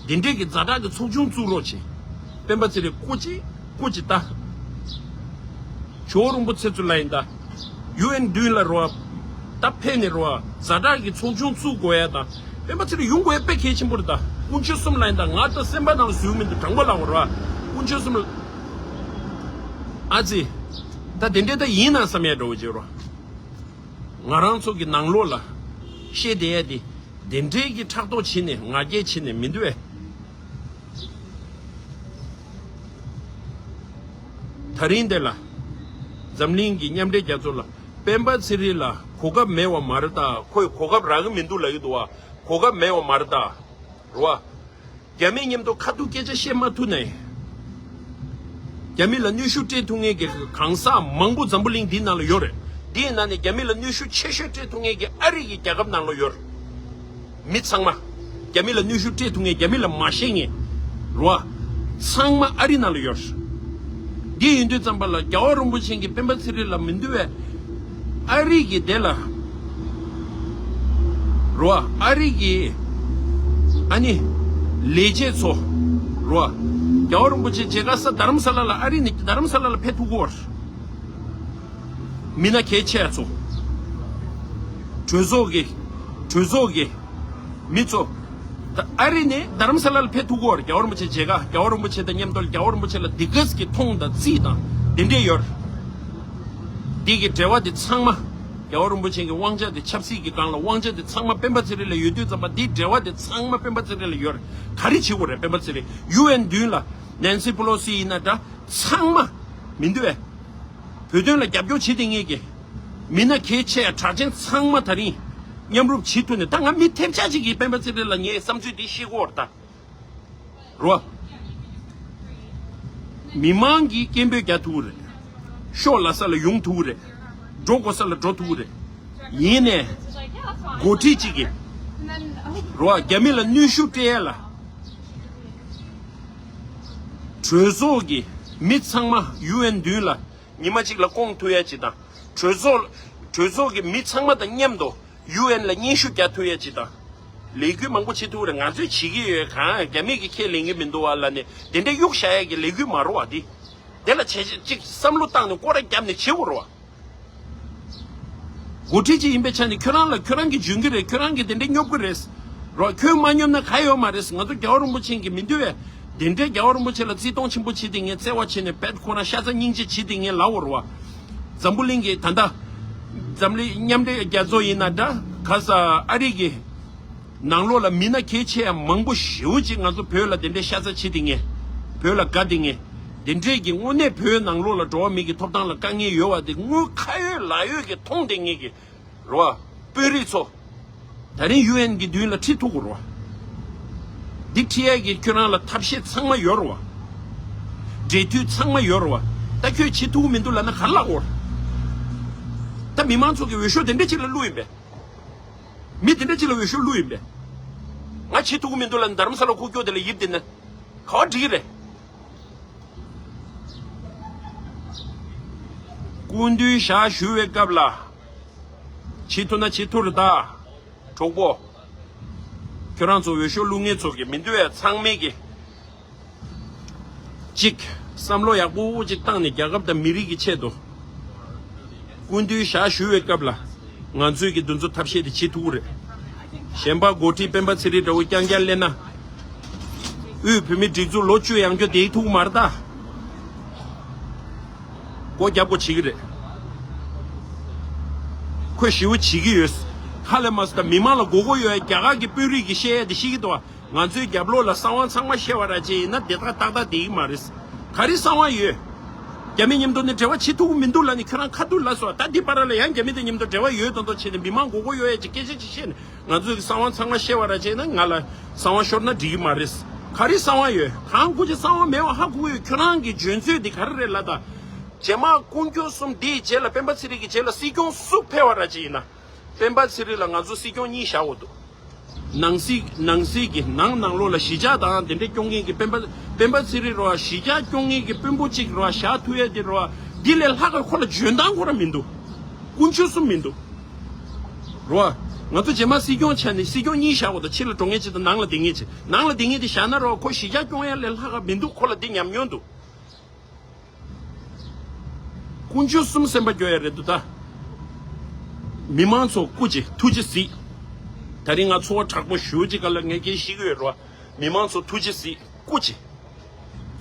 འདི་འདྲས་ཀྱི་ཛ་དྲག་གི་ཚོགས་ཆུང་བཙུགས་རོགས་བྱེད། སྤེན་པ་ཚེ་རིང་སྐུ་མཁྱེན་སྐུ་མཁྱེན་ད། ཇོ་བོ་རིན་པོ་ཆེ་ཚུར་ལ་ཡིན་ད། ཡུ་ཨེན་མདུན་ལ་རོ། ད་ཕེབས་ནས་རོ། ཛ་དྲག་གི་ཚོགས་ཆུང་བཙུགས་དགོས་ཡ་ད། སྤེན་པ་ཚེ་རིང་ཡོང་དགོས་ཡ་དཔེ་གལ་ཆེན་པོ་རེད་ད། དཀོན་མཆོག་གསུམ་ལ་ཡིན་ད། ང་ད་སེམས་པ་ནང་ལ་བཟོས་མི་འདུག་དྲང་པོ་ལབ་དགོས་རོ། དཀོན་མཆོག་གསུམ་ལ། ཨ་ཙི། ད་དེ་འདྲས་ད་ཡིན་ན་བསམ་ཡ་འདྲ་བོ་བྱེད་རོ། ང་རང་ཚོ་གི་ནང་ལོགས་ལ་བཤད་བསྡད་ཡ་དེ། དེ་འདྲས་ཀྱི་ཕྲག་དོག་བྱེད་ནས་ང་རྒྱལ་བྱེད་ནས་མི་འདུག་བས། ད་རིང་འདི་ལ། འཛམ་གླིང་གི་མཉམ་འབྲེལ་རྒྱལ་ཚོགས་ལ་སྤེན་པ་ཚེ་རིང་ལ་གོ་སྐབས་མེད་པ་མ་རེད་ད། ཁོས་གོ་སྐབས་རག་གི་མི་འདུག་ལབ་ཀྱི་འདུག་བ། གོ་སྐབས་མེད་པ་མ་རེད་ད། རེད་བ། རྒྱ་མི་མཉམ་དུ་ཁ་ཐུག་སྐད་ཆ་བཤད་མ་ཐུབ་ནའི། རྒྱ་མི་ལ་གནོན་ཤུགས་སྤྲད་ཐུབ་མཁན་གྱི་གང་ཟག་མང་པོ་འཛམ་བུ་གླིང་འདིའི་ནང་ལ་ཡོད་རེད། འདིའི་ནང་ནས་རྒྱ་མི་ལ་གནོན་ཤུགས་ཆེ་ཤོས་སྤྲད་ཐུབ་མཁན་གྱི་ཨ་རི་གི་རྒྱལ་ཁབ་ནང་ལ་ཡོད་རེད། མི་ཚང་མ། རྒྱ་མི་ལ་གནོན་ཤུགས་སྤྲད་ཐུབ་མཁན། རྒྱ་མི་ལ་མ་ཤེས་མཁན། རེད་བ། ཚང་མ་ཨ་རི་ནང་ལ་ཡོད་རེད། འདི་ཡིན་དུས་ཙམ་པ་ལ་རྒྱལ་བ་རིན་པོ་ཆེ་གི་སྤེན་པ་ཚེ་རིང་ལ་མི་འདུག་བས། ཨ་རི་གི་དེ་ལ། རོ། ཨ་རི་གི། ཨ་ནི། ལས་བྱེད་ཚོ། རོ། རྒྱལ་བ་རིན་པོ་ཆེ་མཇལ་ཁ་ས་དྷ་རམ་ས་ལ་ལ་ཨ་རི་ནས་དྷ་རམ་ས་ལ་ལ་ཕེབས་ཐུབ་ཀྱི་ཡོད་རེད། མི་སྣ་གལ་ཆེ་ཚོ། གྲོས་ཚོགས་ཀྱི་གྲོས་ཚོགས་ཀྱི་མི་ཚོ། ད་ཨ་རི་ནས་རྡ་རམ་ས་ལ་ལ་ཕེབས་ཐུབ་ཀྱི་ཡོད་རེད། རྒྱལ་བ་རིན་པོ་ཆེ་མཇལ་ཁ། རྒྱལ་བ་རིན་པོ་ཆེ་དང་མཉམ་དུ་རྒྱལ་བ་རིན་པོ་ཆེ་ལ་འདི་གས་ཀྱི་མཐོང་དང་རྩིས་དང་དེ་འདྲས་ཡོད་རེད། འདི་གི་འབྲེལ་བ་དེ་ཚང་མ་རྒྱལ་བ་རིན་པོ་ཆེ་གི་དབང་ཆ་དེ་ཆབ་སྲིད་ཀྱི་སྒང་ལ་དབང་ཆ་དེ་ཚང་མ་སྤེན་པ་ཚེ་རིང་ལ་ཡོད་དུས་ཙམ་པ་འདིའི་འབྲེལ་བ་དེ་ཚང་མ་སྤེན་པ་ཚེ་རིང་ལ་ཡོད་རེད། ག་རེ་བྱེད་དགོས་རེད། སྤེན་པ་ཚེ་རིང་ཡུ་ཨེན་མདུན་ལ་ནན་སི་པེ་ལོ་སི་ཡིན་ན་འདྲ་ཚང་མ་མི་འདུག་བས། བོད་དོན་ལ་རྒྱབ་སྐྱོར་བྱེད་དེ་ངེས་ཀྱི་མི་སྣ་གལ་ཆེ་གྲགས་ཅན་ཚང་མ་ད་རིང་མཉམ་རུབ་བྱེད་ཐུབ་ནས། ད་ང་མི་ཐེབས་ཆག་ཅིག་གིས་སྤེན་པ་ཚེ་རིང་ལ་ངའི་བསམ་ཚུལ་འདི་བཤད་ཀྱི་ཡོད་རེད་ད། རོ། མི་མང་གིས་སྐད་འབོད་རྒྱག་ཐུབ་ཀྱི་རེད། ཤོག་ལབ་ས་ལ་ཡོང་ཐུབ་ཀྱི་རེད། འགྲོ་དགོས་ས་ལ་འགྲོ་ཐུབ་ཀྱི་རེད། ཡིན་ནའི་འགོ་ཁྲིད་ཅིག་གིས། རོ། རྒྱ་མི་ལ་གནོན་ཤུགས་སྤྲད་ཡ་ལ། གྲོས་ཚོགས་ཀྱི་མི་ཚང་མ་ཡུ་ཨེན་མདུན་ལ་ཉི་མ་གཅིག་ལ་བསྐོང་ཐུབ་ཡ་ཅིག་དང་། གྲོས་ཚོགས་གྲོས་ཚོགས་ཀྱི་མི་ཚང་མ་དང་མཉམ་དུ་ཡུ་ཨེན་ལ་སྙན་ཞུ་རྒྱག་ཐུབ་ཡ་ཅིག་དང་། ལས་འགུལ་མང་པོ་བྱེད་ཐུབ་རེད། ང་ཚོས་བྱེད་ཀྱི་ཡོད། གང་རྒྱ་མི་གིས་ཁས་ལེན་གྱི་མི་འདུག་བ་ལབ་ནས་དེ་འདྲའི་གཡུག་བཞག་ཡ་གི་ལས་འགུལ་མ་རེད་བ། འདི་དེ་ལ་བྱས་ཅིག་བསམ་བློ་བཏང་ནས་སྐོར་ར་བརྒྱབ་ནས་བྱེད་དགོས་རེད་བ། འགོ་ཁྲིད་ཅིག་ཡིན་པའི་ཆ་ནས་ཁྱོད་རང་ལ་ཁྱོད་རང་གིས་འཇོན་གྱི་རེད། ཁྱོད་རང་གིས་དེ་འདྲའི་སྙོབ་ཀྱི་རེད། རོ། ཁྱོད་མ་སྙོབ་ན་ག་ཡོད་མ་རེད། ང་ཚོ་རྒྱལ་བ་རིན་པོ་ཆེ་གི་མི་འདུལ་བས། དེ་འདྲའི་རྒྱལ་བ་རིན་པོ་ཆེ་ལ་བརྩི་མཐོང་ཆེན་པོ་བྱེད་དེ་ངས་བརྩེ་བ་བྱས་ནས་བེད་ཁོ་རང་ཤ་ཚ་སྙིང་རྗེ་བྱེད་དེ་ངས་ལབ་འོར་བ། འཛམ་བུ་གླིང་གི་ད་ལྟ་འཛམ་གླིང་མཉམ་འབྲེལ་རྒྱལ་ཚོགས་ཡིན་ན་འདྲ། ག་ས་ཨ་རི་གི་ནང་ལོགས་ལ་མི་སྣ་གལ་ཆེ་ཡང་མང་པོ་ཞེ་པོ་ཅིག་ང་ཚོ་བོད་ལ་དེ་འདྲའི་ཤ་ཚ་བྱེད་དེ་ངས། བོད་ལ་དགའ་དེ་ངས། དེ་འདྲས་ཀྱི་དངོས་གནས་བོད་ནང་ལོགས་ལ་འགྲོ་བ་མི་གི་ཐོབ་ཐང་ལ་དཀའ་ངལ་ཡོད་བ་དེ་དངོས་ཁ་ཡོད་ལག་ཡོད་ཀྱི་མཐོང་དེ་ངས་ཀྱི། རོ། དཔོན་རིགས་ཚོ། ད་རིང་ཡུ་ཨེན་གྱི་མདུན་ལ་ཁྲིད་ཐུབ་དགོས་རོ། འདི་ཁྲིད་ཡས་ཀྱི་ཁྱོད་རང་ལ་ཐབས་ཤེས་ཚང་མ་ཡོད་རོ། འབྲེལ་མཐུད་ཚང་མ་ཡོད་རོ། ད་ཁྱོད་བྱེད་ཐུབ་མི་འདུག་ལབ་ན་ག་རེ་ལབ་དགོས། ད་མི་མང་ཚོ་གི་འོས་ཤོག་དེ་འདྲ་ཅིག་ལ་བླུགས་ཡིན་པས། མི་དེ་འདྲ་ཅིག་ལ་འོས་ཤོག་བླུགས་ཡིན་པས། ང་བྱེད་ཐུབ་མི་འདུག་ལབ་ན་རྡ་རམ་ས་ལ་ཁུག་ཀྱོག་དེ་ལ་ཡིབ་དེ་ན་ག་བ་འགྲིག་གི་རེད། སྐུ་མདུན་ཞལ་བཞུགས་པའི་སྐབས་ལ། བྱེད་ཐུབ་ན་བྱེད་ཐུབ་རེད་ད། གྲོགས་པོ། ཁྱོད་རང་ཚོ་འོས་ཤོག་བླུག་མཁན་ཚོ་གི་མི་འདུག་ཡ། ཚང་མས་ཀྱི་གཅིག་བསམ་བློ་ཡག་པོ་ཅིག་བཏང་ནས་རྒྱལ་ཁབ་དང་མི་རིགས་ཀྱི་ཆེད་དུ། སྐུ་མདུན་ཞལ་བཞུགས་པའི་སྐབས་ལ་ང་ཚོས་ཀྱི་འདི་ཚོ་ཐབས་ཤེས་དེ་བྱེད་ཐུབ་ཀྱི་རེད། གཞན་པ་འགོ་ཁྲིད་སྤེན་པ་ཚེ་རིང་འདྲ་བོ་རྐྱང་རྐྱང་སླེབས་ན། དབུས་བོད་མིའི་སྒྲིག་འཛུགས་ལོ་བཅུ་ཡང་བསྐྱོད་བསྡད་ཐུབ་ཀྱི་མ་རེད་ད། སྒོ་རྒྱབ་དགོས་བྱེད་ཀྱི་རེད། ཁོས་ཞེ་པོ་བྱེད་ཀྱི་ཡོད། ཧ་ལས་མ་སོང་། ད་མི་མང་ལ་དགོས་མཁོ་ཡོད་ཡ། རྒྱ་གར་གྱི་དཔོན་རིགས་ཀྱིས་བཤད་ཡ་དེ་ཤེས་ཀྱི་འདུག་བ། ང་ཚོའི་རྒྱབ་ལོགས་ལ་གསང་བ་ཚང་མ་བཤད་པ་ར་ཅིག་ཡིན་ན་དེ་དག་ཏག་ཏག་བསྡད་ཀྱི་མ་རེད། ག་རེ་གསང་བ་ཡོད། རྒྱ་མི་མཉམ་དུ་ནས་འབྲེལ་བ་བྱེད་ཐུབ་ཀྱི་མི་འདུག་ལབ་ནས་ཁྱོད་རང་ཁ་ཐུག་ལབ་སོང་། ད་འདི་བར་ལ་ཡང་རྒྱ་མི་དང་མཉམ་དུ་འབྲེལ་བ་ཡོད་མདོག་མདོག་བྱས་ནས་མི་མང་དགོས་མཁོ་ཡོད་ཡ་ཅིག་སྐད་ཆ་ཅིག་བཤད་ནས། ང་ཚོས་གསང་བ་ཚང་མ་བཤད་པ་ར་བྱས་ན་ང་ལ་གསང་བ་ཤོར་ན་འགྲིག་གི་མ་རེད། ག་རེ་གསང་བ་ཡོད། གང་སྐུ་མཁྱེན་གསང་བ་མེད་པ་ཧ་གོ་གི་ཡོད། ཁྱོད་རང་གི་འཇོན་ཚོད་འདི་ག་རེ་རེད་ལབ་ད། རྗེས་མ་དཀོན་མཆོག་གསུམ་འདིའི་རྗེས་ལ་སྤེན་པ་ཚེ་རིང་གི་རྗེས་ལ་སྲིད་སྐྱོང་སུ་ཕེབས་པ་ར་ཅིག་ཡིན་ན། སྤེན་པ་ཚེ་རིང་ལ་ང་ཚོ་སྲིད་སྐྱོང་གཉིས་བཞག་དགོས་འདུག་ནང་སྲིད་ནང་སྲིད་ཀྱི་ནང་ནང་ལོགས་ལ་གཞིས་ཆགས་དང་དེ་འདྲ་སྐྱོང་མཁན་གྱི་སྤེན་པ་སྤེན་པ་ཚེ་རིང་རོ། གཞིས་ཆགས་སྐྱོང་མཁན་གྱི་དཔོན་པོ་གཅིག་རོ་བཞག་ཐུབ་ཡ་དེ་རོ། འདི་ལས་ལྷག་ག་ཁོ་ལ་འཇོན་ཐང་ཁོ་ར་མི་འདུག་དཀོན་མཆོག་གསུམ་མི་འདུག་རོ། ང་ཚོ་རྗེས་མ་སྲིད་སྐྱོང་ཆགས་ནས་སྲིད་སྐྱོང་གཉིས་བཞག་དགོས་འདུག་ཕྱི་ལ་འགྲོ་མཁན་གཅིག་དང་ནང་ལ་བསྡད་མཁན་གཅིག་ནང་ལ་བསྡད་མཁན་དེ་བཞག་ན་རོ། ཁོ་གཞིས་ཆགས་སྐྱོང་ཡ་ལས་ལྷག་ག་མི་འདུག་ཁོ་ལ་འདི་ཉམས་མྱོང་འདུག་དཀོན་མཆོག་གསུམ་སེམས་པ་སྐྱོ་ཡ་རེད་འདུག་ད། མི་མང་ཚོ་སྐུ་མཁྱེན་ཐུགས་རྗེ་གཟིགས། ད་རིང་ང་ཚོར་བ་དྲག་པོ་ཞེ་པོ་ཅིག་ག་ལ་ངས་སྐད་བཤད་ཀྱི་ཡོད་རོ། མི་མང་ཚོ་ཐུགས་རྗེ་གཟིགས། སྐུ་མཁྱེན།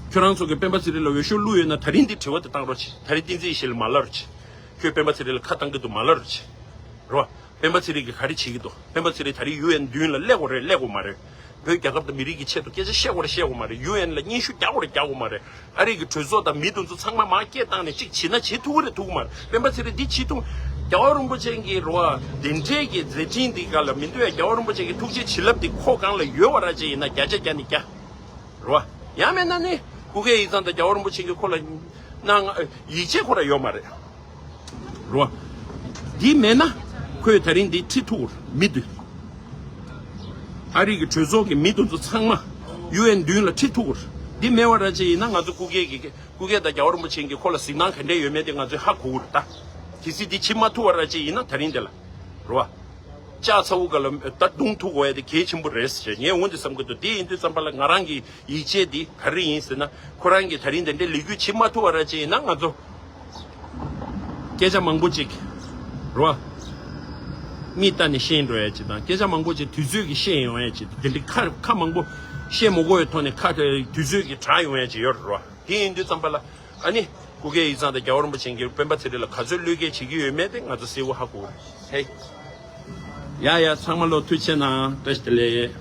ཁྱོད་རང་ཚོ་གིས་སྤེན་པ་ཚེ་རིང་ལ་འོས་ཤོག་བླུགས་ཡོད་ན་ད་རིང་འདི་དྲི་བ་དེ་བཏང་རོགས་བྱེད། ད་རིང་བསྟན་འཛིན་ཡེ་ཤེས་ལ་མ་ལབ་རོགས་བྱེད། ཁྱོད་སྤེན་པ་ཚེ་རིང་ལ་ཁ་བཏང་གི་འདུག་མ་ལབ་རོགས་བྱེད། རོ། སྤེན་པ་ཚེ་རིང་གིས་ག་རེ་བྱེད་ཀྱི་འདུག་སྤེན་པ་ཚེ་རིང་ད་རིང་ཡུ་ཨེན་མདུན་ལ་སླེབས་དགོས་རེད་སླེབས་དགོས་མ་རེད། བོད་རྒྱལ་ཁབ་དང་མི་རིགས་ཀྱི་ཆེད་དུ་སྐད་ཆ་བཤད་དགོས་རེད་བཤད་དགོས་མ་རེད། ཡུ་ཨེན་ལ་སྙན་ཞུ་རྒྱག་དགོས་རེད་རྒྱག་དགོས་མ་རེད། ཨ་རི་གི་གྲོས་ཚོགས་དང་མི་དེ་ཚོ་ཚང་མ་མར་སྐད་བཏང་ནས་གཅིག་བྱེད་ན་བྱེད་ཐུབ་ཀྱི་རེད་ཐུབ་ཀྱི་མ་རེད། སྤེན་པ་ཚེ་རིང་འདི་བྱེད་ཐུབ། རྒྱལ་བ་རིན་པོ་ཆེ་གི་རོ་བ་དེ་འདྲས་ཀྱི་མཛད་འཕྲིན་འདི་ག་ལ་མི་འདུག་ཡ། རྒྱལ་བ་རིན་པོ་ཆེ་གི་ཐུགས་རྗེ་བྱིན་རླབས་འདི་ཁོ་སྒང་ལ་ཡོད་པ་ར་ཅིག་ཡིན་ན་བརྒྱ་ཆ་བརྒྱ་ནས་བརྒྱ། རོ་བ། ཡང་མེད་ན་ནི་སྐུ་སྒེར་ཡིག་ཚང་དང་རྒྱལ་བ་རིན་པོ་ཆེ་གི་ཁོ་ལ་གནང་ཡིད་ཆེས་ཁོ་ར་ཡོད་མ་རེད། རོ། འདི་མེད་ན་ཁོས་ད་རིང་འདི་ཁྲིད་ཐུབ་མི་འདུག་ཨ་རི་གི་གྲོས་ཚོགས་ཀྱི་མི་དེ་ཚོ་ཚང་མ་ཡུ་ཨེན་མདུན་ལ་ཁྲིད་ཐུབ་འདི་མེད་པ་ར་ཅིག་ཡིན་ན་ང་ཚོ་སྐུ་སྒེར་གྱི་སྐུ་སྒེར་དང་རྒྱལ་བ་རིན་པོ་ཆེ་གི་ཁོ་ལ་གཟིགས་སྣང་ག་འདྲས་ཡོད་མེད་དེ་ང་ཚོས་ཧ་གོ་གི་རེད་ད། གལ་སྲིད་འདི་བྱེད་མ་ཐུབ་པ་ར་ཅིག་ཡིན་ན་ད་རིང་འདི་ལ། རོ། ལྕགས་ཚ་བོ་ག་ལ་ད་རྡུང་ཐུག་དགོས་ཡ་དེ་གལ་ཆེན་པོ་རེད་ཟེར་ངས་འོ་འདི་བསམ་གི་འདུག་དེ་ཡིན་དུས་ཙམ་པ་ལ་ང་རང་གི་ཡིད་ཆེས་འདི་ག་རེ་ཡིན་ཟེར་ན། ཁོ་རང་གིས་ད་རིང་དེ་འདྲའི་ལས་འགུལ་བྱེད་མ་ཐུབ་པ་ར་ཅིག་ཡིན་ན་ང་ཚོ་རྒྱ་ སྐད་ཆ་མང་པོ་ཅིག་རོ། མིག་ལྟ་ནས་ཤེས་འགྲོ་ཡ་ཅིག་དང་སྐད་ཆ་མང་པོ་ཅིག་དུས་ཚོད་ཀྱིས་ཤེས་ཡོང་ཡ་ཅིག་དེ་འདྲའི་ཁ་ཁ་མང་པོ་བཤད་མི་དགོས་པའི་ཐོག་ནས་ཁ་དུས་ཚོད་ཀྱིས་དྲག་ཡོང་ཡ་ཅིག་ཡོད་རེད་རོ། དེ་ཡིན་དུས་ཙམ་པ་ལ་ཨ་ནི་སྐུ་སྒེར་ཡིག་ཚང་དང་རྒྱལ་བ་རིན་པོ་ཆེ་གིས་སྤེན་པ་ཚེ་རིང་ལ་ག་ཚོད་བློས་འགེལ་བྱེད་ཀྱི་ཡོད་མེད་དེ་ང་ཚོ་གསལ་བོ་ཧ་གོ་རེད། ཧེ། ཡ་ཡ་ཚང་མ་ལོ་ཐུགས་རྗེ་གནང་། བཀྲ་ཤིས་བདེ་ལེགས།